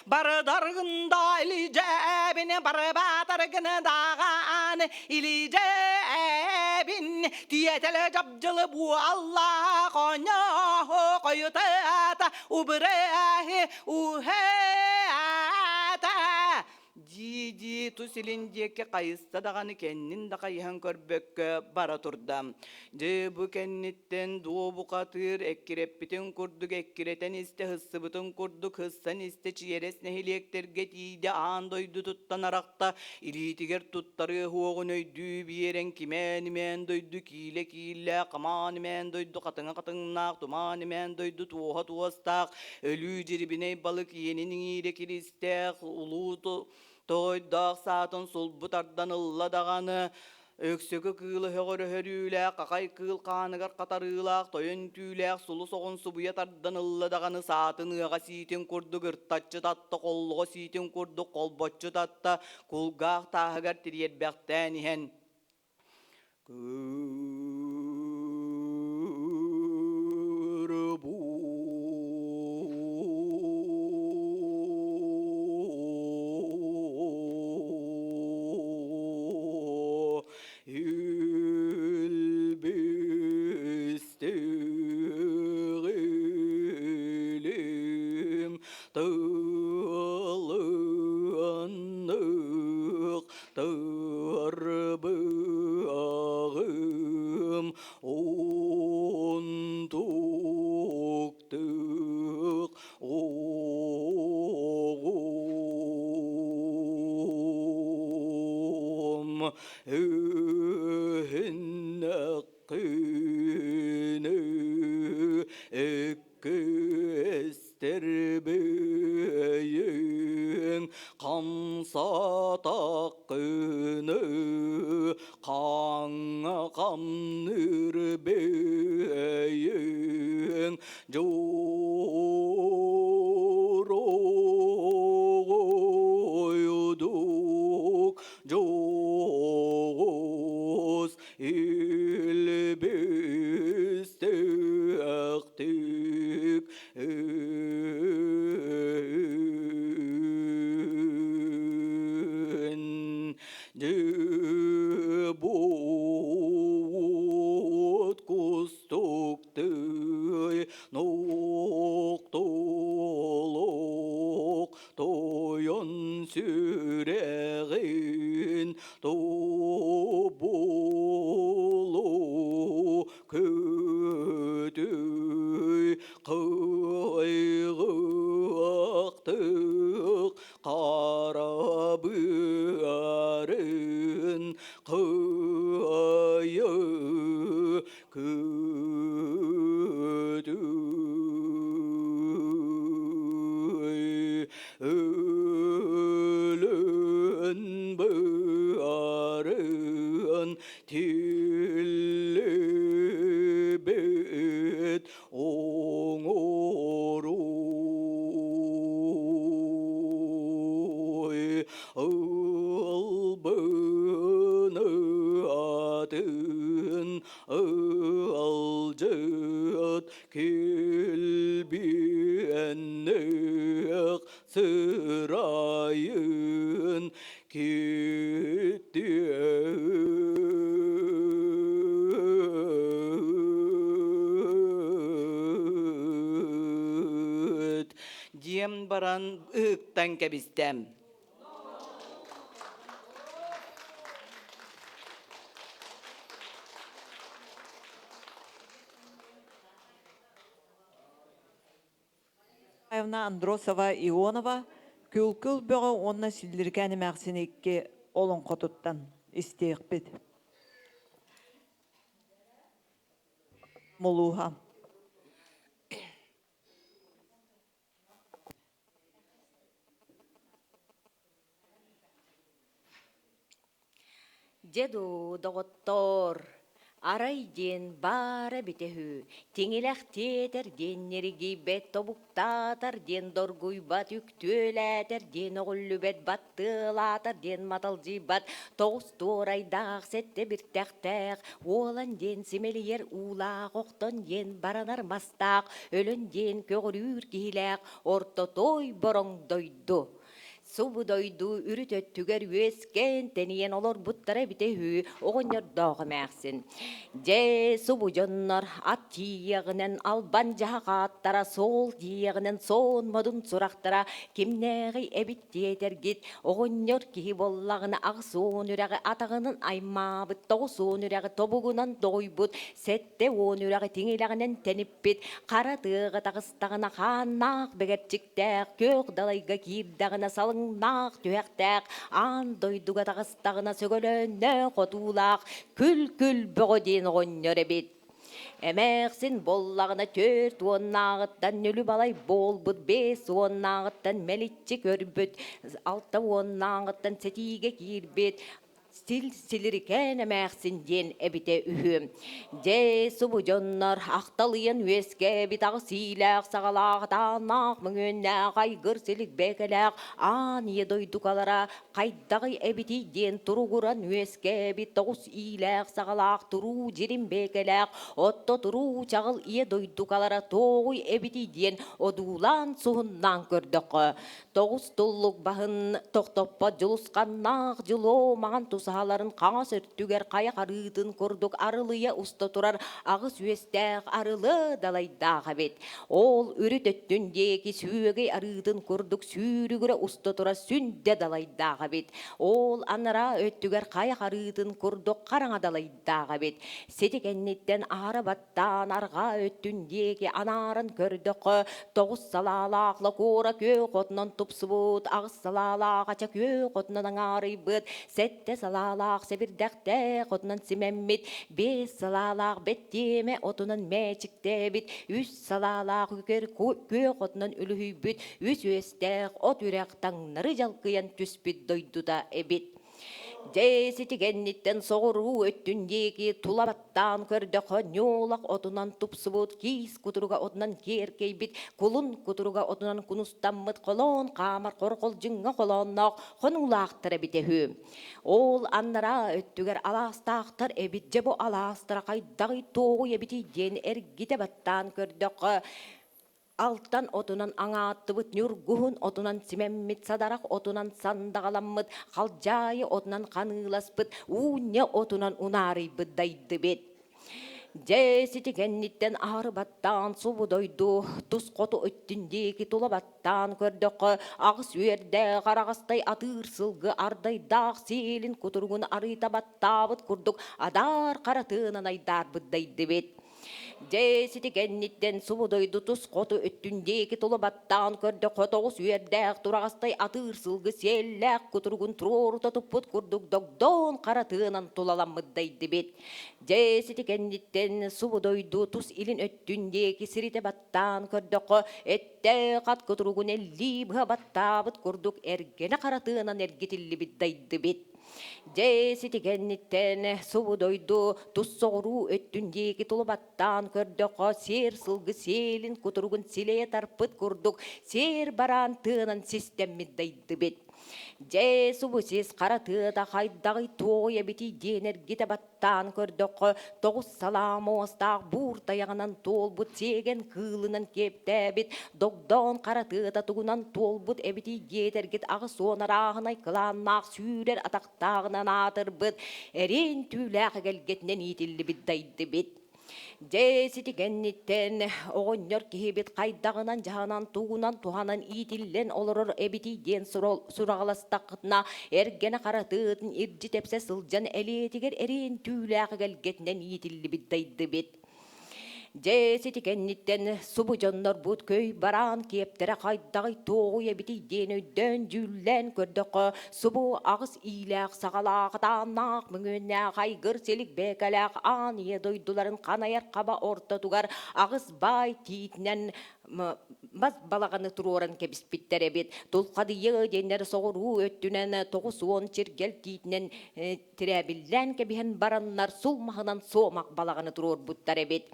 Бардаргында илидьэбин, барбаатаргын даҕаан илидьэбин. Тиэтэлэ дьабдьылы буолла хоньоһу хойутаата убырыаһы уһаата. Дии-дии тус илин диэки хайыста даҕаны кэннин да хайыһан көрбөккө бара турда. Дьэ бу кэнниттэн дуо бухатыыр эккирэппитин курдук эккирэтэн истэ сыссыбытын курдук сыссан истэ чиэрэс нэһилиэктэргэ тиийдэ аан дойдутуттан арахта илиитигэр туттарыа уоҕун өйдүү биэрэн кимээн-имээн дойду киилэ кииллээх хамаан-имээн дойду хатыҥа хатыҥнаах тумаан-имээн дойду туоһа туостаах өлүү дьирибинэй балык иэнин иҥиирэ киристээх улуу тоойдоох саатын сулбу тардан ылла даҕаны Өксөкү кыыл өһөҕөр өһөрүүлээх, хахай кыыл хааныгар хатарыылаах, тойон түүлээх сулус оҕун субуйа тардан ылла даҕаны саатын ыаҕа сиитин курдук ыртаччы татта, холлоҕо сиитин курдук холбоччу татта, кулгаах тааһыгар тириэрбэхтээн иһэн Илбистэҕилим тылыннык Тырбыаҕым унтуктук оҕум үһүннэххүнү Көстөр бөйүҥ хамсатаххыны хаҥа хамныыр бөйүҥ дьоруойдук дьоҕус Илбистэхтик өн Дьыбут кустуктый нуктулук тойон сүрэҕин тобулу көтүй кыайгыахтык қара быарын кыайы Көтүй өлөн быарын тиллибит оҥоруй ылбыны атын Ыалдьыт килбиэннээх сырайын киттиэт диэн баран ыһыктан кэбистэм. Ивановна Андросова Ионова. Күл-күл бөҕө уонна Силлирикээн эмээхсин икки олоҥхотуттан истиэхпит. Мулууһа. Дьэ дуу, доҕоттоор, арай диэн баара эбитэ үһү, тиҥилэх тиэтэр диэн ньиргийбэт, тобуктаатар диэн доргуйбат, үктүөлээтэр диэн өҕүллүбэт, баттыалаатар диэн маталдьыйбат, тоҕус туорайдаах, сэттэ биртэхтээх, уолан диэн симэлийэр уулаах, охтон диэн баранар мастаах, өлөн диэн көҕүрүүр киһилээх, орто той бороҥ дойду. Субу дойду үрүт өттүгэр үөскээн тэнийэн олорбуттара эбитэ үһү оҕонньордоох эмээхсин. Дьэ, субу дьоннор ат тиийиэҕинэн албан дьаһах ааттара, суол тиийиэҕинэн суон модун сурахтара кимнээҕий эбит диэтэргит, оҕонньор киһи буоллаҕына 80 үрэҕи атаҕынан аймаабыт, 90 үрэҕи тобугунан доҕуйбут, 70 үрэҕи тиҥилэҕинэн тэниппит, хара тыаҕа таҕыстаҕына хааннаах бэгэрчиктээх, күөх далайга киирдэҕинэ салыҥнаах түһэхтээх, аан дойдуга таҕыстаҕына сөгөлөөннөөх отуулаах күл-күл бөҕө диэн оҕонньор эбит. Эмээхсин буоллаҕына түөрт уоннааҕыттан нүлү-балай буолбут, биэс уоннааҕыттан мэличчи көрбүт, алта уоннааҕыттан сэтиигэ киирбит, Сил силирикээн эмээхсин диэн эбитэ үһү. Дьэ, субу дьоннор ахталыйан үөскээбит аҕыс иилээх саҕалаах атааннаах мөҥүөннээх айгыр силик бэкэлээх аан ийэ дойдукалара хайдаҕый эбитий диэн туругуран үөскээбит тоҕус иилээх саҕалаах туруу дьирим бэкэлээх отто туруу чаҕыл ийэ дойдукалара туоҕуй эбитий диэн одуулаан суһуннаан көрдөххө Тоҕус туллук баһын тохтоппот дьулусханнаах дьулуо маҥан тусаһаларын хаҥас өттүгэр хайа харыытын курдук арылыйа уста турар аҕыс үөстээх арылы далайдаах эбит. Ол үрүт өттүн диэки сүөгэй арыытын курдук сүүрүгүрэ уста турар сүндэ далайдаах эбит. Ол анараа өттүгэр хайа харыытын курдук хараҥа далайдаах эбит. Сити кэнниттэн аара баттаан арҕаа өттүн диэки анааран көрдөххө, тоҕус салаалаах локуора күөх отунан тупсубут, аҕыс салаалаах ача күөх отунан аҥаарыйбыт, сэттэ салаалаах сэбирдэхтээх отунан симэммит, биэс салаалаах бэттиэмэ отунан мээчиктээбит, үс салаалаах үкэр күөх отунан үлүһүйбүт, үс үөстээх от үрэх таҥнары дьалкыйан түспүт дойдута эбит. Дьэ, сити кэнниттэн соҕуруу өттүн диэки тула баттаан көрдөххө, ньуолах отунан тупсубут, киис кутуруга отунан киэркэйбит, кулун кутуруга отунан кунустаммыт холоон хаамар хорҕолдьуҥҥа холоонноох хонуулаахтар эбитэ үһү. Ол анараа өттүгэр алаастаахтар эбит, дьэ бу алаастара хайдаҕый туоҕуй эбитий диэн эргитэ баттаан көрдөххө, Алтан отунан аҥааттыбыт, ньургуһун отунан симэммит, садарах отунан сандаҕаламмыт, халдьаайы отунан ханыыласпыт, уунньа отунан унаарыйбыт дайдыбыт. Дьэ, сити кэнниттэн аһары баттаан субу дойду тус хоту өттүн диэки тула баттаан көрдөххө, аҕыс үөрдээх араҕастай атыыр сылгы ардайдаах сиэлин кутуругун арыйта баттаабыт курдук адаар хара тыынан айдаарбыт дайдыбыт. Дьэ, сити кэнниттэн субу дойду тус хоту өттүн диэки тула баттаан көрдөххө тоҕус үөрдээх тураҕастай атыыр сылгы сиэллээх кутуругун туруорута туппут курдук догдоон хара тыынан тулаламмыт дайдыбит. Дьэ, сити кэнниттэн субу дойду тус илин өттүн диэки сиритэ баттаан көрдөххө эттээх ат кутуругун эллии быһа баттаабыт курдук эргэнэ хара тыынан эргитиллибит дайдыбит. Дьэ, сити кэнниттэн субу дойду тус соҕуруу өттүн диэки тула баттаан көрдөххө, сиэр сылгы сиэлин кутуругун силэйэ тарпыт курдук сиэр бараан тыанан систэммит дайдыбит. Дьэ, субу сис хара тыата хайдаҕый туоҕуй эбитий диэн эргитэ баттаан көрдөххө, тоҕус салаа муостаах буур тайаҕынан туолбут сиэгэн кыылынан киэптээбит, догдоон хара тыата тугунан туолбут эбитий диэтэргит 80 арааһынай кылааннаах сүүрэр атахтааҕынан аатырбыт, эриэн түүлээх эгэлгэтинэн иитиллибит дайдыбит. Дьэ, сити кэнниттэн оҕонньор киһибит хайдаҕынан дьаһанан тугунан туһанан иитиллэн олорор эбитий диэн сураҕаластаххытына, эргэнэ харатыытын ирдьи тэпсэ сылдьан элиэтигэр эриэн түүлээх эгэлгэтинэн иитиллибит дайдыбит. Дьэ, сити кэнниттэн субу дьоннорбут көй бараан киэптэрэ хайдаҕый туоҕуй эбитий диэн өйдөөн-дьүүллээн көрдөххө, субу аҕыс иилээх саҕалаах атааннаах мөҥүөннээх айгыр силик бээкэлээх аан ийэ дойдуларын ханайар хаба ортотугар аҕыс баай тиитинэн мас балаҕаны туруоран кэбиспиттэр эбит. Тулхадыйа диэннэр соҕуруу өттүнэн 90 чиргэл тиитинэн тирээбиллээн кэбиһэн бараннар сул маһынан суомах балаҕаны туруорбуттар эбит.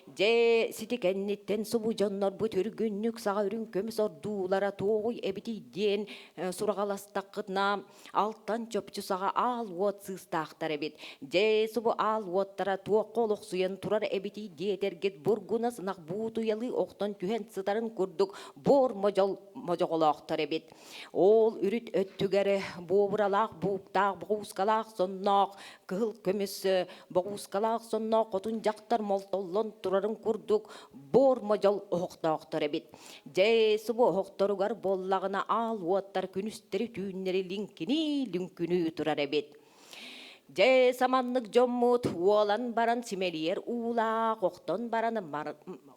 Дьэ, сити кэнниттэн субу дьоннорбут үргүннүк саҕа үрүҥ көмүс ордуулара туоҕуй эбитий диэн сураҕаластаххытына, алтан чопчу саҕа аал уот сыыстаахтар эбит. Дьэ, субу аал уоттара туохха олохсуйан турар эбитий диэтэргит бургуна сынах буутуйалыы охтон түһэн сытарын курдук буор модьол модьоҕолоохтор эбит. Ол үрүт өттүгэр буобуралаах бууктаах боҕуускалаах сонноох кыһыл көмүс боҕуускалаах сонноох хотун дьахтар молтоллон турарын курдук буор модьол оһохтоохтор эбит. Дьэ, субу оһохторугар буоллаҕына аал уоттар күнүстэри-түүннэри лиҥкинии-лүҥкүнүү турар эбит. Дьэ, саманнык дьоммут уолан баран симэлийэр уулаах, охтон баран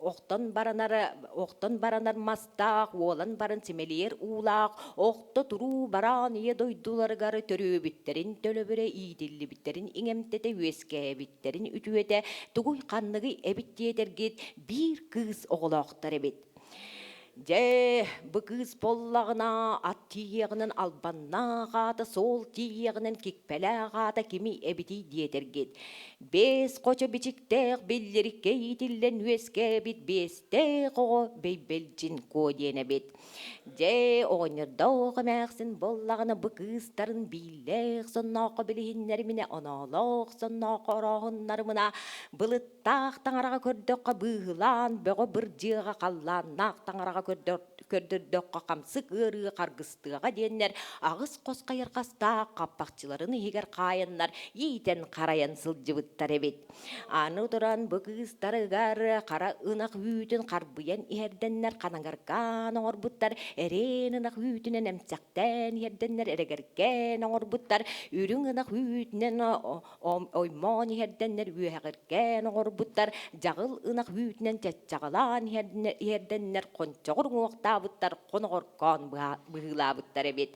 охтон баранар охтон баранар мастаах, уолан баран симэлийэр уулаах, охто туруу бараан ийэ дойдуларыгар төрүөбүттэрин төлөбүрэ иитиллибиттэрин иҥэмтэтэ үөскээбиттэрин үтүөтэ тугуй ханныгый эбит диэтэргит биир кыыс оҕолоохтор эбит. Дьэ, бу кыыс буоллаҕына ат тиийиэҕинэн албаннаах аата, суол тиийиэҕинэн кикпэлээх аата кими эбитий диэтэргит. Биэс хочо бичиктээх биллэриккэ иитиллэн үөскээбит биэстээх оҕо Бэйбэлдьин Куо диэн эбит. Дьэ, оҕонньордоох эмээхсин буоллаҕына бу кыыстарын бииллээх соннооххо билиһиннэриминэ, оноолоох соннооххо орооһуннарымына, былыт Таах таҥараҕа көрдөххө быыһылаан бөҕө бырдьыаҕа халлааннаах таҥараҕа көрдөрдөххө хамсык ыарыы харгыстыаҕа диэннэр аҕыс хос хайырҕастаах хаппахчыларын иһигэр хаайаннар иитэн харайан сылдьыбыттар эбит. Аны туран бу кыыстарыгар хара ынах үүтүн харбыйан иһэрдэннэр ханагаргаан оҥорбуттар, эрээн ынах үүтүнэн эмсэхтээн иһэрдэннэр эрэгэргээн оҥорбуттар, үрүҥ ынах үүтүнэн оймоон иһэрдэннэр үөһэҕиргээн оҥорбуттар, дьаҕыл ынах үүтүнэн чаччаҕалаан иһэрдэннэр хончоҕор уҥуохтаабыттар, хоноҕоркоон быһыылаабыттар эбит.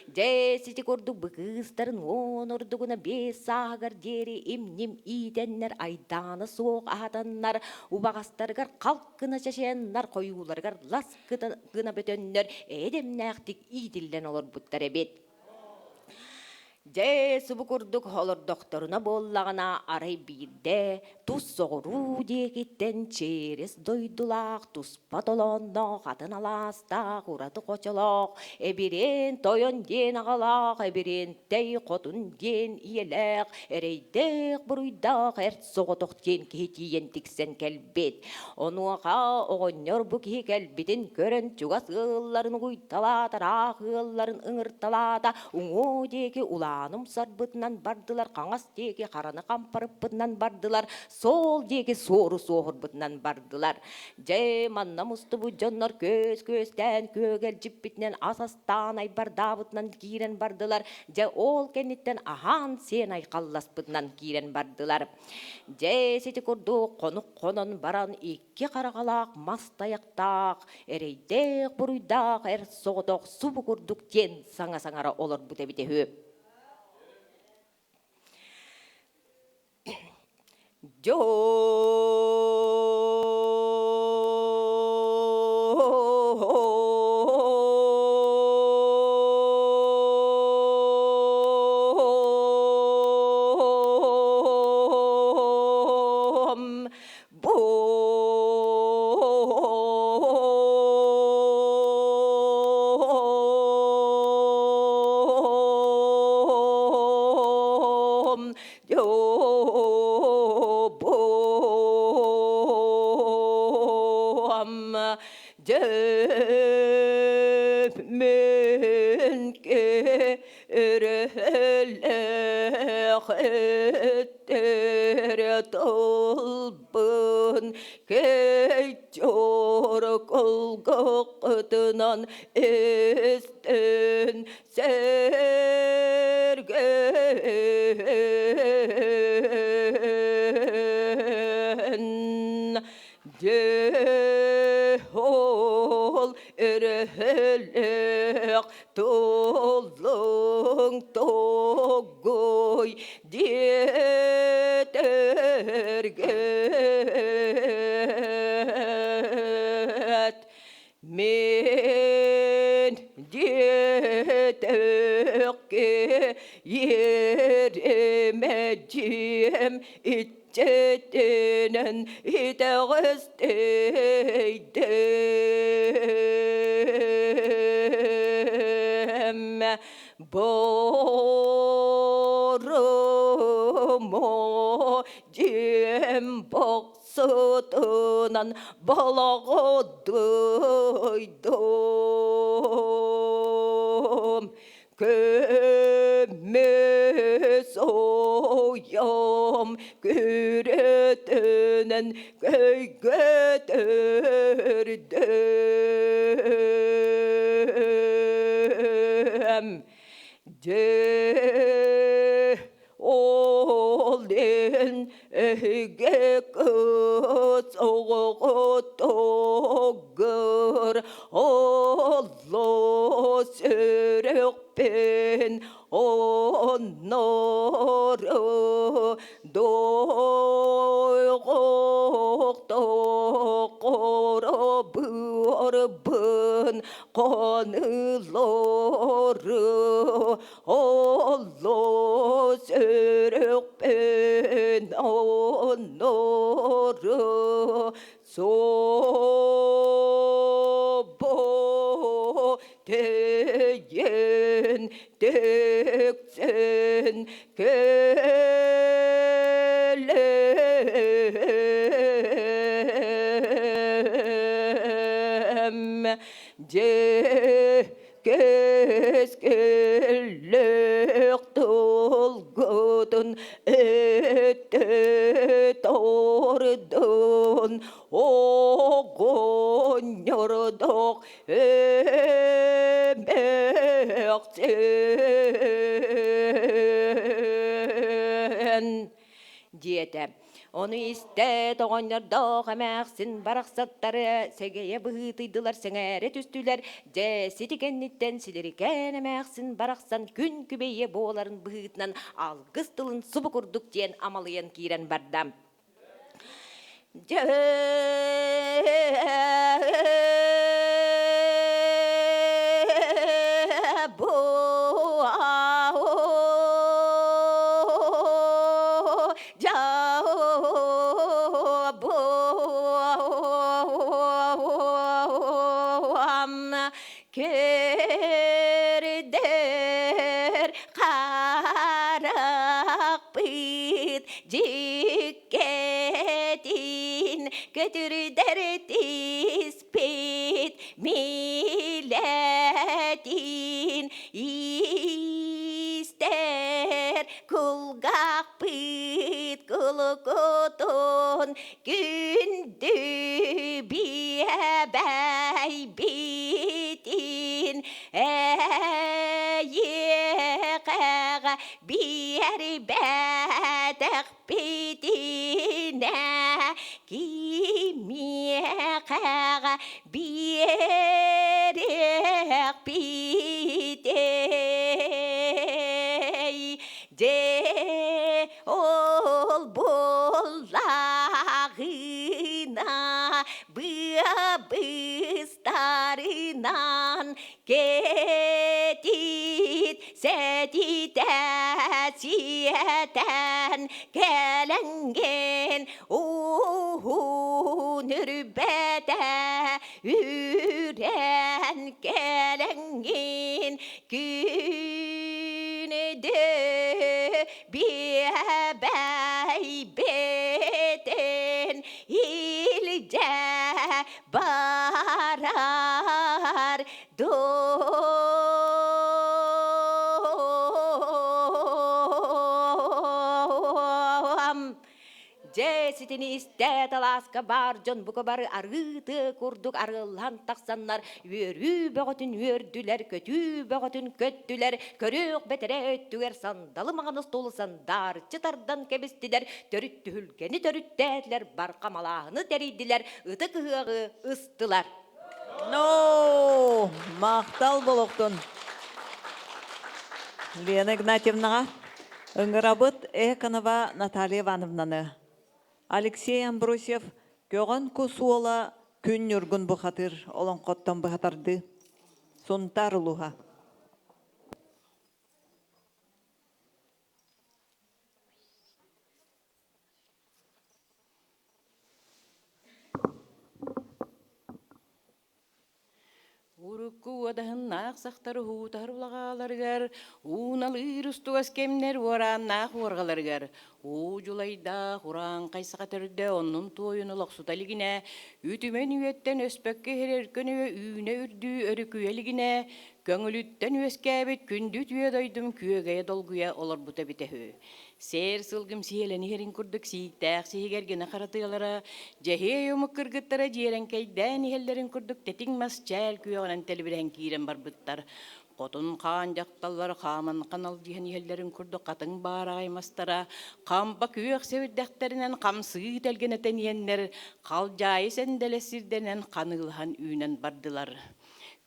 Дьэ, сити курдук бу кыыстарын уон ордугуна 5 сааһыгар диэри им-ньим иитэннэр, айдаана суох аһатаннар, убаҕастарыгар халк гына чэчээннэр, хойууларыгар лас гына бөтөннөр эйэ-дэмнээхтик иитиллэн олорбуттар эбит. Дьэ, субу курдук олордохторуна буоллаҕына, арай биирдэ тус соҕуруу диэкиттэн чээрис дойдулаах, туспа толоонноох, атын алаастаах, ураты хочолоох, эбириэн тойон диэн аҕалаах, эбириэнтэй хотун диэн ийэлээх, эрэйдээх буруйдаах эрт соҕотох диэн киһи тиийэн тиксэн кэлбит. Онуоха оҕонньор бу киһи кэлбитин көрөн чугас ыалларын угуйталаата, ыраах ыалларын ыҥырталаата, уҥуо диэки улааным сарбытынан бардылар, хаҥас диэки хараны хампарыппытынан бардылар, суол диэки суору суоһурбутунан бардылар. Дьэ, манна мустубут дьоннор күөс-күөстээн күөгэлдьиппитинэн ас астаан айбардаабытынан киирэн бардылар. Дьэ, ол кэнниттэн аһаан-сиэн айхалласпытынан киирэн бардылар. Дьэ, сити курдук хонук хонон баран икки хараҕалаах мас тайахтаах, эрэйдээх-буруйдаах эр соҕотох субу курдук диэн саҥа саҥара олорбут эбитэ үһү. Дьом бом Бом Дьөмүнкэ өрөһөлөөх өттөрө тылбын көй-чор кулгахытынан өстөн сэргэн. Дьэ ол өрөһөлөөх туллуҥ тоггуй диэтэргэт Мин диэтэххэ иэримэ дьиэм иччитинэн итэҕэстэйдим. Борумо дьиэм бохсутунан болоҕодуйдум. Көмүс ойом күрөтөнөн көйгөтөрдөм. Дьэ ол эн эһиги кыыс оҕоҕутугар олус сүрэхпин оннору дойҕохтоқоробыарбын қонылору Олус өрүкпүн оннору собо тэйэн тэксэн кэлэм дьэ Кэскиллээх тылгытын этэ тардын оҕонньордоох эмээхсин диэтэ. Ону истээт оҕонньордоох эмээхсин барахсаттары сэгэйэ быһыытыйдылар, сэҥээрэ түстүлэр. Дьэ, сити кэнниттэн силирикээн эмээхсин барахсан күн күбэйэ буоларын быһыытынан алгыс тылын субу курдук диэн амалыйан киирэн барда. Дьэ, бу Көрдөр харахпыт дьиккэтин көтүрдэр түспүт милэтин истэр кулгаахпыт кулукутун күндү биэбэйбитин эйиэхэҕэ биэрбэтэхпитинэ кимиэхэҕэ биэриэхпитэй дьэ ол буоллаҕына быа быстарынан кэтит сэтитэ сиэтэн кэлэҥҥин уһун үрбэтэ үрэн кэлэҥҥин күнүдү биэбэйбитин илдьэ барар дуом. Дьэ ситинник. Итини истээт алааска баар дьон бука бары арыы тыа курдук арыаллаһан тахсаннар үөрүү бөҕөтүн үөрдүлэр, көтүү бөҕөтүн көттүлэр, көрүөх бэтэрээ өттүгэр сандалы маҥан остуолу сандаарыччы тардан кэбистилэр, төрүт түһүлгэни төрүттээтилэр, барҕа малааһыны тэрийдилэр, ытык ыһыаҕы ыстылар. Но, махтал болохтун. Лена Игнатьевнаҕа ыҥырабыт Эконова Наталья Ивановнаны. Алексей Амбросьев Көҕөн кус уола Күн Ньургун бухатыыр олоҥхоттон быһатардыы. Сунтаар улууһа. Урукку уодаһыннаах сахтар уһуутаһар улаҕааларыгар, ууналыыр устугас кэмнэр уорааннаах уорҕаларыгар, уу дьулайдаах урааҥхай саха төрдө оннун туойун олохсута илигинэ, үтүмэн үйэттэн өспөккө иһэр өркөн үйэ үүнэ үрдүү өрүкүйэ илигинэ, көҥүлүттэн үөскээбит күндү үтүө дойдум күөгэйэ долгуйа олорбута эбитэ үһү. Сээр сылгым сиэлэн иһэрин курдук сииктээх сиһигэр гына харатыалара, дьэһиэй омук кыргыттара дьиэрэҥкэйдээн иһэллэрин курдук тэтиҥ мас чээл күөҕүнэн тэлибирэһэн киирэн барбыттар. Хотун хаан дьахталлар хааман ханалдьыһан иһэллэрин курдук хатыҥ баараҕай мастара хампа күөх сэбирдэхтэринэн хамсыы тэлгэнэ тэнийэннэр халдьаайы сэндэлэс сирдэнэн ханыылаһан үүнэн бардылар.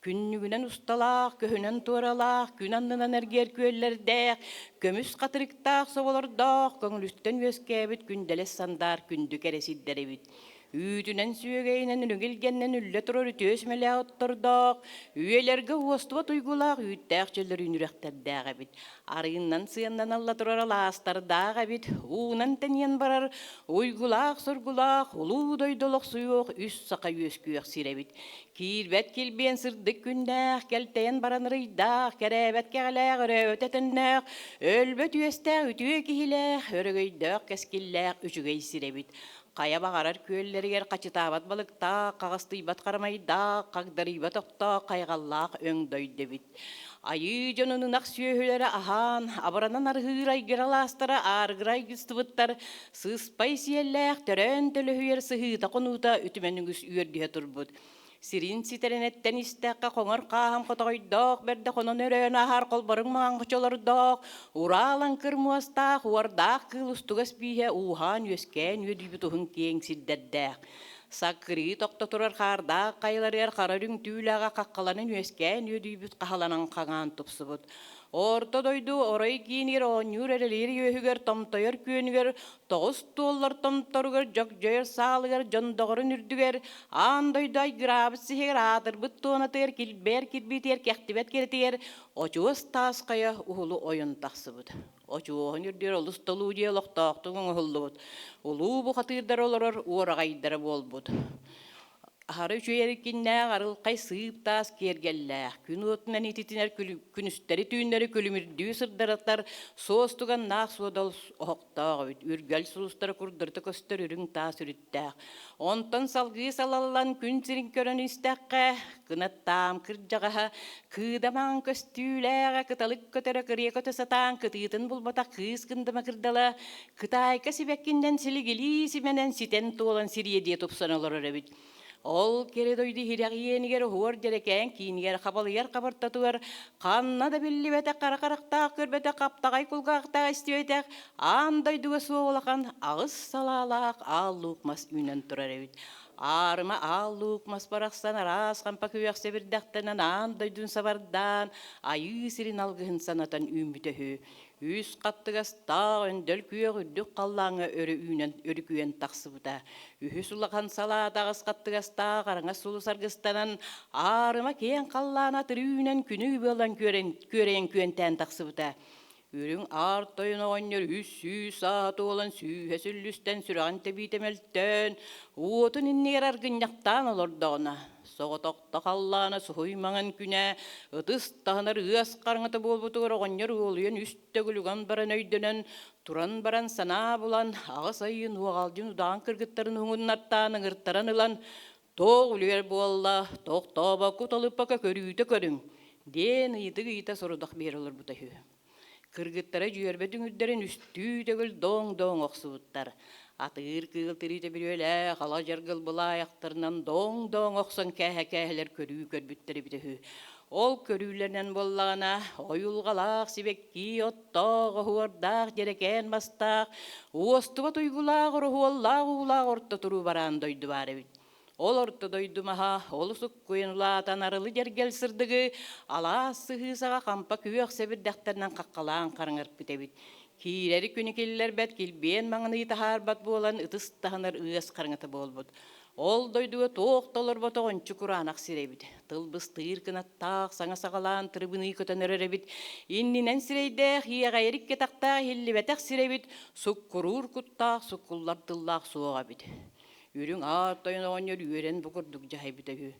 Күннүгүнэн усталаах, көһүнэн туоралаах, күн аннынан эргийэр күөллэрдээх, көмүс хатырыктаах соболордоох, көҥүлүттэн үөскээбит күндэлэс сандаар күндү кэрэ сирдэр эбит. Үүтүнэн сүөгэйинэн үнүгүлгэннэн үллэ турар үтүө сүмэлээх оттордоох, үйэлэргэ уостубат уйгулаах үүттээх чөллөрүүн үрэхтэрдээх эбит. Арыыннан сыаннан алла турар алаастардаах эбит, уунан тэнийэн барар уйгулаах-соргулаах, улуу дойду олохсуйуох үс саха үөскүөх сир эбит. Киирбэт килбиэн сырдык күннээх, кэлтэйэн баран ырыйдаах, кэрээбэт кэҕэлээх, өрөөбөт этэннээх, өлбөт үөстээх үтүө киһилээх, өрөгөйдөөх кэскиллээх үчүгэй сир эбит. Хайа баҕарар күөллэригэр хачытаабат балыктаах, хаҕыстыйбат харамайдаах, хагдарыйбат охтоох, хайҕаллаах өҥ дойду эбит. Айыы дьонун ынах сүөһүлэрэ аһаан, абыранан арыһыыр айгыралаастара аарыгыра айгыстыбыттар, сыспай сиэллээх төрөөн төлөһүйэр сыһыыта-хонуута үтүмэн үгүс үөрдүһэ турбут. Сирин ситэринэттэн истэххэ хоҥор хааһым хотоҕойдоох, бэрдэ хонон өрөөн аһар холборуҥ маҥан хочолордоох, ураалаҥкыр муостаах, уордаах кыыл устугас бииһэ ууһаан үөскээн үөдүйбүт уһун киэҥ сирдэрдээх. Саккырыы тохто турар хаардаах хайаларыгар хара үрүҥ түүлээҕэ хаххаланан үөскээн үөдүйбүт хаһаланан хаҥаан тупсубут. Орто дойду орой киинигэр оонньуур эрэлиир үөһүгэр томтойор күөнүгэр тоҕус туоллар томторугар дьогдьойор саалыгар дьондоҕорун үрдүгэр аан дойду айгыраабыт сиһигэр аатырбыт туонатыгар килбэйэр кирбиитигэр кэхтибэт кэрэтигэр очуос таас хайа уһулу ойон тахсыбыт. Очуоһун үрдүгэр олус толуу дьиэ олохтоохтук оҥоһуллубут, улуу бухатыырдар олорор уораҕайдара буолбут. Аһара үчүгэй эркиннээх, арылхай сыып таас киэргэллээх, күн уотунан ититинэр күнүстэри-түүннэри күлүмүрдүү сырдаратар суостуганнаах суодал оһохтоох эбит, үргэл сулустара курдурта көстөр үрүҥ таас үрүттээх. Онтон салгыы салаллан күн сирин көрөн истэххэ, кынаттаам кырдьаҕаһа кыыдамаан көстүүлээҕэ кыталык көтөрө кырыйа көтө сатаан кытыытын булбатах кыыс кындама кырдала кытаайка сибэккиннэн силигилии симэнэн ситэн туолан сириэдийэ тупсан олорор эбит. Ол кэрэ дойду иһирэх иэнигэр уһуор дьэрэкээн киинигэр хабалыйар хабартатыгар ханна да биллибэтэх хара харахтаах көрбөтөх хаптаҕай кулгаахтаах истибэтэх аан дойдуга суох улахан аҕыс салаалаах аал луук мас үүнэн турар эбит. Аарыма аал луук мас барахсан араас хампа күөх сэбирдэхтэнэн аан дойдун сабардаан айыы сирин алгыһын санатан үүммүтэ үһү. Үс хаттыгастаах өндөл күөх үрдүк халлааҥҥа өрө үүнэн өрүкүйэн тахсыбыта. Үһүс улахан салаата аҕыс хаттыгастаах араҥас сулус аргыстанан аарыма киэҥ халлаана тыры үүнэн күнү ыалан күөрэйэн күөнтээн тахсыбыта. Үрүҥ аар тойон оҕонньор үс сүүс сааһа туолан сүүһэ сүллүстэн сүрэҕин тэбиитэ мөлтөөн, уотун иннигэр аргынньахтаан олордоҕуна, соҕотохто халлаана суһуй маҥан күнэ ытыс таһынар ыас хараҥата буолбутугар оҕонньор уолуйан үс төгүл уган баран өйдөнөн, туран баран санаа булан, аҕыс айыын уоҕалдьын удаҕан кыргыттарын уһугуннартаан ыҥыртаран ылан, «Туох үлүгэр буолла, тохтообокко уталыппакка көрүүтэ көрүҥ» диэн ыйытык ыйыта сорудах биэрэ олорбута үһү. Кыргыттара дьүөрбэ дүҥүрдэрин үстүү төгүл доҥ-доҥ охсубуттар. Атыыр кыыл тириитэ бүрүөлээх, ала дьаргыл былаайахтарынан доҥ-доҥ охсон кээһэ-кээһэлэр көрүү көрбүттэр эбитэ үһү. Ол көрүүлэринэн буоллаҕына, ойулҕалаах сибэкки оттоох, оһуордаах дьэрэкээн мастаах, уостубат уйгулаах, ороһуоллаах уулаах орто туруу бараан дойду баар эбит. Ол орто дойду маһа олус уккуйан улаатан арылы дьэргэл сырдыгы алаас сыһыы саҕа хампа күөх сэбирдэхтэринэн хаххалаан хараҥарпыт эбит. Киирэри күнү киллэрбэт, килбиэн маҥаныы таһаарбат буолан ытыс таһынар ыас хараҥата буолбут. Ол дойдуга туох да олорботох ончу кураанах сир эбит. Тыл быстыыр кынаттаах, саҥа саҕалаан тырыбыныы көтөн эрэр эбит. Иннинэн сирэйдээх, иэҕэйэрик кэтэхтээх иһиллибэтэх сир эбит. Суккуруур куттаах, суккуллар тыллаах суох эбит. Үрүҥ аар тойон оҕонньор үөрэн бу курдук дьаһайбыта үһү.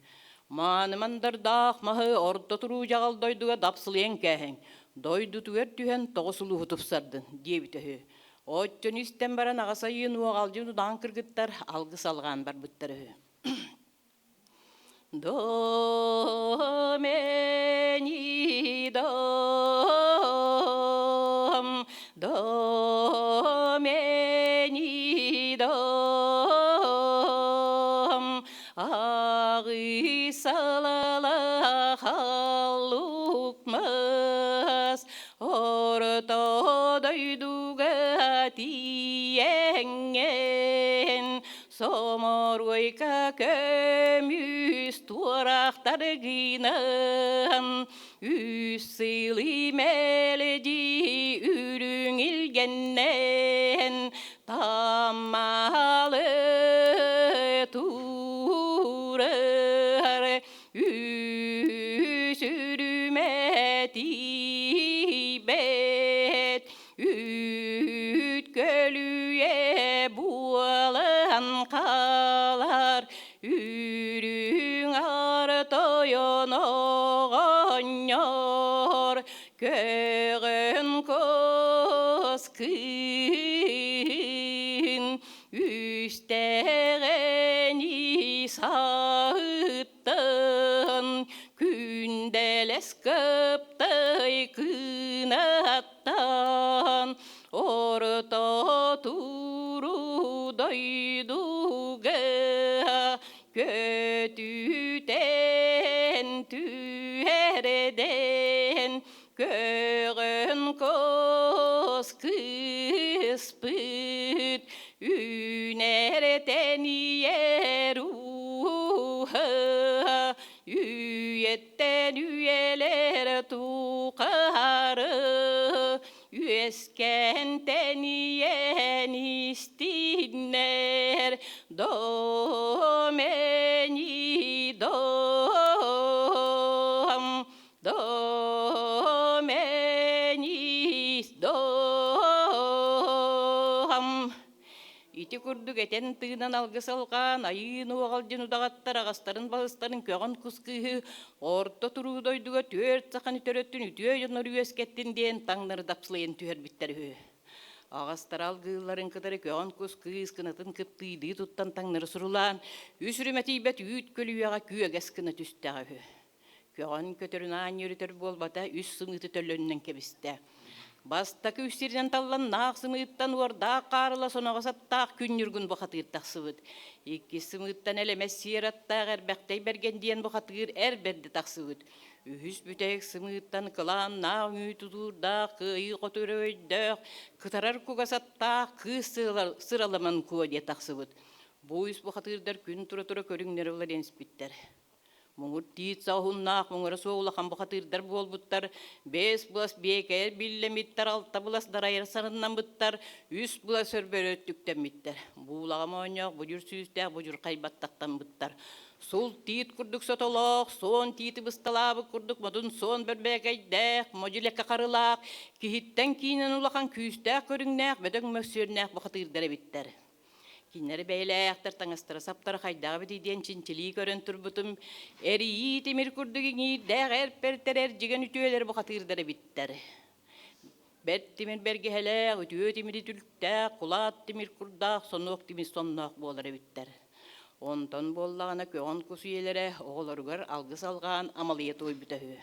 Мааны мандардаах маһы орто туруу дьаҕал дойдуга дапсылыйан кээһэҥ, дойдутугар түһэн тоҕус улууһу тупсардын, диэбитэ үһү. Оччону истэн баран аҕа сайыын уоҕалдьын удаан кыргыттар алгыс алҕаан барбыттар үһү. До мени дом, до мени дом, ағы салала халлукмас, орто дойдуга тиеңген, Соморуойка көмүс туорахтаргынан үс сылы мэлдьи үрүҥ илгэннэн таммалы турар үс үрүмэ тиийбэт Үүт көлүйэ буолан хаалар, үрүҥ аар тойон оҕонньор көҕөн кос кыыһын үстэҕэни саһыттан күндэлэс кыптай кынат Тан орто туру дойдуга көтүтэн түһэрдэн көҕөн кос кыыспыт үүнэр тэнийэр ууһа Үйэттэн үйэлэр тухары үөскээн тэнийэн истиннэр до мени дом до мени дом Ити курдук этэн-тыынан алгыс алҕаан, айыы нуоҕалдьын удаҕаттар аҕастарын балыстарын көҕөн кус кыыһы орто туруу дойдуга түөрт саханы төрөттүн үтүө дьоннор үөскэттин диэн таҥнары дапсылыйан түһэрбиттэр үһү. Аҕастара алгыылларын кытары көҕөн кус кыыс кынатын кыптыыйдыы туттан таҥнары сурулаан, үс үрүмэтийбэт үүт көлүйэҕэ күөгэс гына түстэҕэ үһү. Көҕөн көтөрүн аан үөрүтэр буолбата, үс сымыыты төлөнүнэн кэбистэ. Бастакы үс сиринэн таллан наах сымыыттан уордаах хаарыла соноҕос аттаах күн ньургун бухатыыр тахсыбыт. Иккис сымыыттан элэмэс сиэр аттаах Эрбэхтэй Бэргэн диэн бухатыыр эр бэрди тахсыбыт. Үһүс бүтэһик сымыыттан кылааннаах үҥүү тутуурдаах кыайыы хоту өрөйдөөх кытарар кугас аттаах кыыс сыраламан куо диэ тахсыбыт. Бу үс бухатыырдар күн тура-тура көрүҥнэрэ уларыйан испиттэр. Муҥур тиит саҕаһыннаах муҥура суох улахан бухатыырдар буолбуттар, бэс былас биэкэйэр биллэмиттэр, алта былас дарайар сарыннаммыттар, үс былас өрбөрө өттүктэммиттэр. Буулаҕа моонньоох будьур сүүстээх будьурхай баттахтаммыттар. Сул тиит курдук сотолоох, суон тиити бысталаабыт курдук модун суон бөрбээкэйдээх, модьулекка харылаах, киһиттэн киинэн улахан күүстээх көрүҥнээх, бөдөҥ мөссүөннээх бухатыырдар эбиттэр. Кинилэри бэйэлээхтэр таҥастара-саптара хайдах эбитий диэн чинчилии көрөн турбутум, эрийии тимир курдук иҥиирдээх эрпэртэр эрдьигэн үтүөлэр бухатыырдар эбиттэр. Бэрт тимир бэргэһэлээх, үтүө тимири түлүктээх, кулаат тимир курдаах, сонуок тимир сонноох буолар эбиттэр. Онтон буоллаҕына көҕөн кус ийэлэрэ оҕолоругар алгыс алҕаан амалыйа туойбута үһү.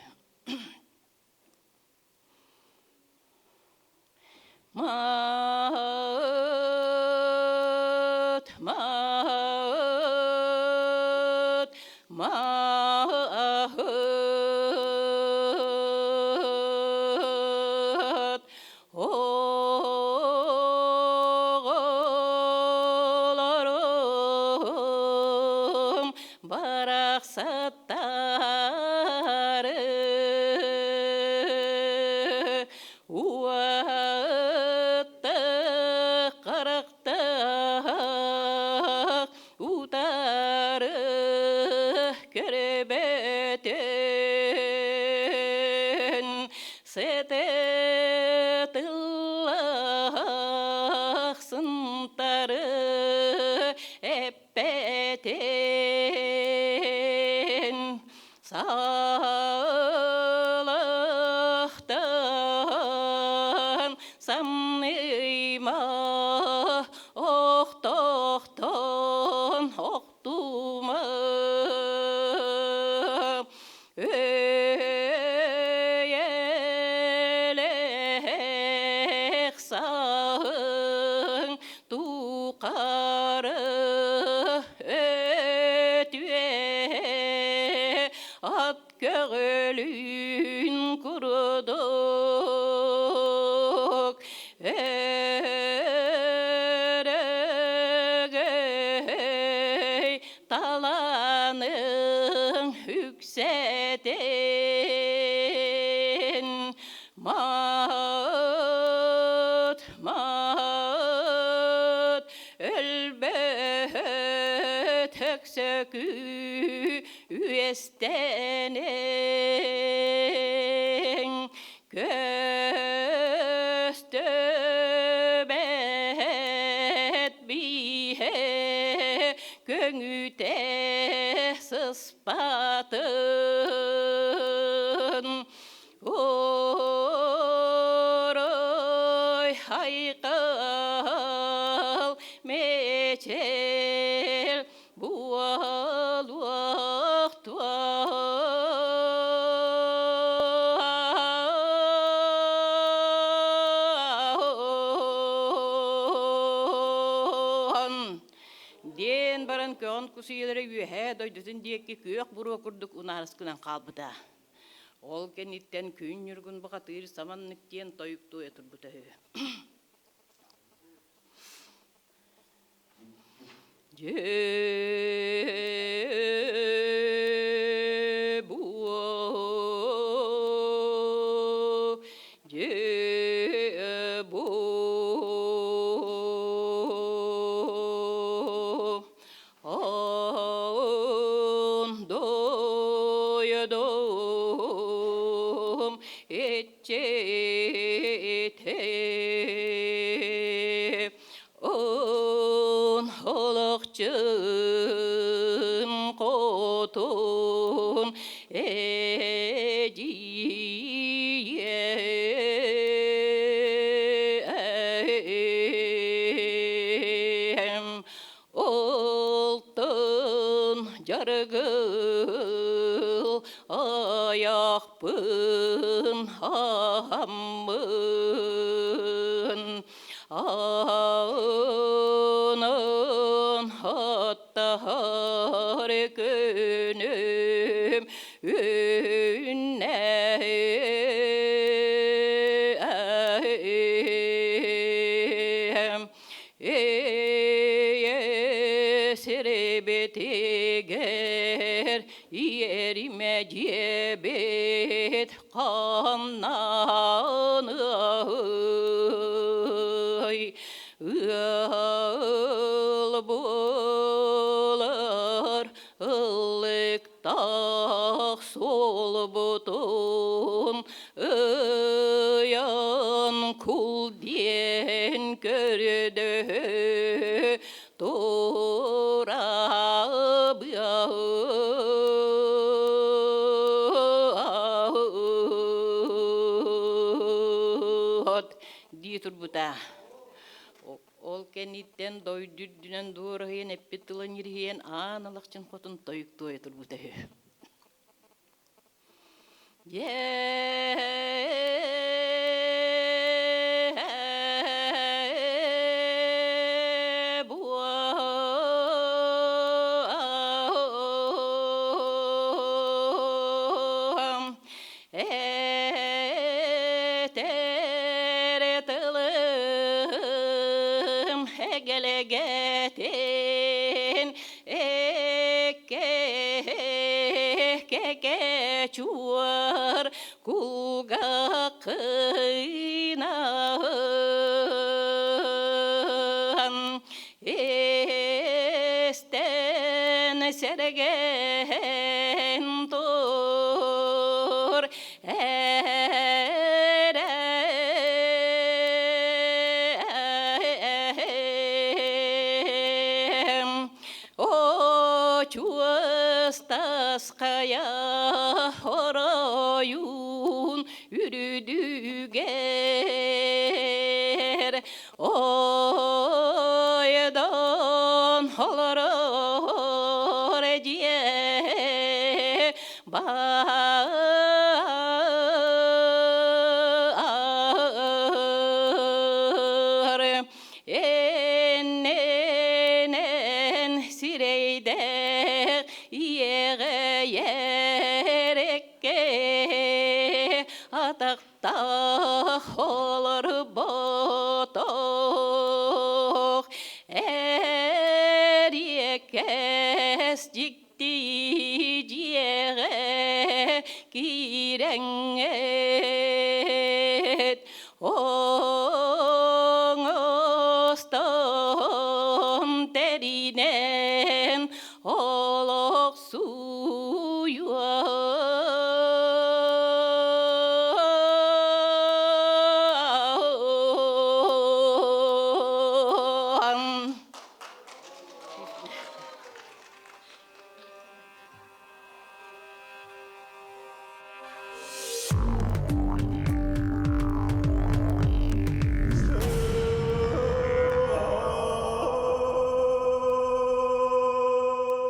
Сэтэ тыллаах сынтары эппэтин Саалахтан самныйма охтохтон охтума Өйөлөөх саһыҥ тухары өтүө ат көҕүлүн курдук өрөгөй таланыҥ үксэтин Маат, маат, өлбөт өксөкү үөстэнең Көстөбөт биһэ көҥүтэ сыспатын Орой хайкал мечел буолуохтуон. Диэн баран көҕөн кусуйалара үөһээ дойдутун диэки күөх буруо курдук унаарыс гынан хаалбыта. Ол кэнниттэн Күн Ньургун бухатыыр саманнык диэн тойук туойа турбута үһү. Дьээ буо, дьээ буо, Аан дойдум иччитэ Он олохчун хотун эдьиийэ Алтын жаргыл аяқпын аммын Аанын аттар күнүм үннэ Сирибитигэр иэримэ дьиэбит ханнаныай ыал буолар ыллыктаах суолбутун ыйан кул диэн көрдөһө турабыат дии турбута. Ол кэнниттэн дойду үрдүнэн дуораһыйан эппит тылын ириһийэн аан алахчын хотун тойук туойа турбута үһү. Этэр тылым эгэлэгэтин Эккэ чуор кулгаххынан Истэн сэргээн тур. Үрүдүгэр ойдон олорор дьиэ баар Энненен сирэйдээх иэҕэйэрекке атахтаах олорботох эриэккэс дьикти дьиэҕэ киирэҥҥит.